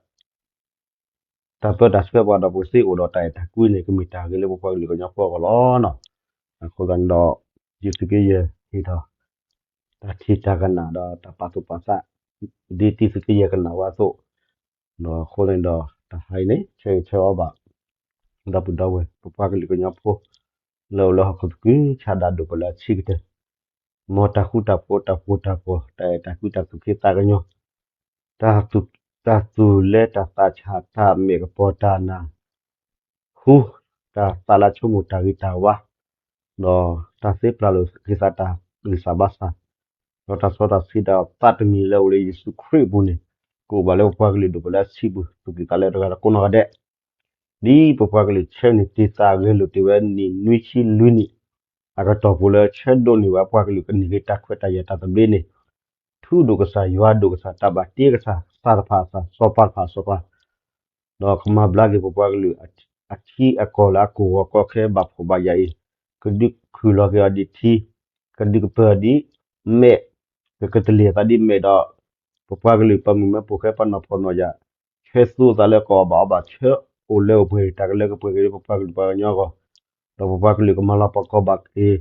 တၢ်ပၢတၢ်ဆှၢပှၤဒီး ပကသ့အိၣ်ဒီးတၢ်အဲၣ်တၢ်ကွံန့ၣ် ကမ့ၢ်တၢ်ဂ့ၤလၢပပှၤကလုာ်ကညီဖိအဂီၢ်လီၤ. အဃိသတးန့ၣ်ဒီး တံသုးက့ယဲၢ်ဟ့ၣ်ထီၣ် တၢ်ထံၣ်တၢ်ကနၣ်ဒီးတၢ်ပာ်သူၣ်ပာ်သး ဒ်တံသုးက့ယဲၢ်ကနၣ်ဝဲအသိး, အဃိသတးန့ၣ်ဒီး တဟါအံၤန့ၣ် ဆၢဂ့ၤဆၢဝါဘၣ် ဒီပုၢ်ဒီဝဲၢ် ပပှၤကလုာ်ကညီဖိ လၢအိၣ်လၢဟီၣ်ခိၣ်သကုၤဆးဒးဒိၣ်ပလၢအဆံးကတၢၢ် မ်တၢ်ဃူတၢ်ဖိး တၢ်ပှိၤတၢ်ပှီၤ တၢ်အဲၣ်တၢ်ကွံတၢ်သူၣ်က့သးကညီၤ တၢ်သူၣ် တၢ်သူၣ်လဲတၢ်သးဆး တၢ်မဲာ်ကပီၤတၢ်နၢ်ဟူ တၢ်သးလၢဆိကမိၣ်တၢ်ဂ့ၤတၢ်ဝါ ဒီးတၢ်သ့ပျၢ်လိာ်က့ၤသးတၢ်ဂံၢ်စၢ်ဘါစၢ် ဒီးတၢ်စီတၢ်ဆှံတၢ်သးတမံၤလၢအိၣ်လၢယ့ၣ်ၡူးခရံာ်အပူၤန့ၣ် ကအိၣ်ဘၣ်လၢပပှၤကလုာ်ဒိၣ်ပလၢအဆံးပူၤ သူၣ်ကံၢ်သးလဲတဂၤဒီးကိးနီၢ်ဂၤဒဲး ဒ်ပပှၤကလုာ်ဆၢန့ၢ်တ့ၢ်သးဂဲၤလိာ်တ့ၢ်ဝဲနံၣ်နွံဆံလွံၢ်နံၣ် အကတီၢ်ပူၤလၢဆၢဒိးန့ၢ်ဝဲပှၤကလုာ်ကန့ၢ်က့ၤတၢ်ခွဲးတၢ်ယာ်တၢ်သဘျ့န့ၣ် ထူဒိၣ်ကစၢ်ယွၤဒိၣ်ကစၢ် တၢ်ဘၣ်တ့ကစၢ် သးတဖၣ်အသး စီၤပၤတဖၣ်အစီၤပၤ ဒီးကမၤဘျါက့ၤပပှၤကလုာ်အထံအကီၢ်လၢအကိၢ်ဂီၤကီခဲဘၣ်ဖှီၣ်ဘၣ်ယာ်အံၤ ကဒုးခုၣ်လီၤက့ၤအီၤဒ်ထံ ကဒုးကပၢၤဒ်မဲး ကကတလ့ၢ်အသးဒ်မဲးဒီး ပပှၤကလုာ်ပှၤမုၣ်မဲဖိဃဲပှၤနီၢ်ဖှီၣ်နီၢ်ယာ် ဆၢသူအသးလၢကအီၣ်ဘၣ်အီဘၣ် ဆၢအိၣ်လၢအိၣ်ပှဲၤ တၢ်ကလၢကပှဲၤက့ၤလၢပပှၤကလုာ်ပှၤကညီအဂီၢ် ဒီးပပှၤကလုာ်ကမၤလၤကပီၤကီဘၣ်က့ၤ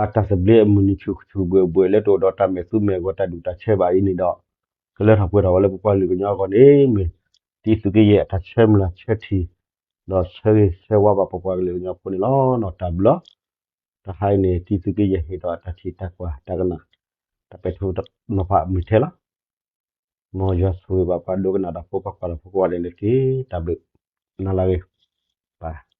အတၢ်သဘျ့အမုၢ်နံၤဆူၣ်ဆူၣ်ဘှဲၣ်ဘှဲၣ် လၢတအိၣ်ဒီးတၢ်မဲာ်သူမဲာ်ဂီၤတၢ်ဒူၣ်တၢ်ဆၢဘၣ်အံၤန့ၣ်ဒီး ကလၢထီၣ်ပှဲၤထီၣ်ဝဲလၢပပှၤကလုာ်ကညီအဂီၢ်န့ၣ် မ့ၢ်တံသုးက့ယဲၢ်အတၢ်ဆၢမုၢ်လၢ်ဆၢထံၣ် ဒီးဆၢဂ့ၤဆၢဝါဘၣ်ပပှၤကလုာ်ကညီဖိန့ၣ်လီၤ. တၢ်ဘျုး တဟါအံၤန့ၣ် တံသုးက့ယဲၢ်ဟ့ၣ်ဒီးတၢ်ထံၣ်တၢ်ကွၢ်တၢ်ကနၣ် တၢ်ပဲာ်ထံနီၤဖးမုၢ်ထဲလီၤ. မ်ယွၤဆိၣ်ဂ့ၤဘၣ်ပှၤဒိကနၣ်တၢ်ဖိ ပှၤကွၢ်တၢ်ဖိကိးဂၤဒဲးန့ၣ်တက့ၢ်. တၢ်ဘျုးနၤလၢအဂ့ၤ, bye.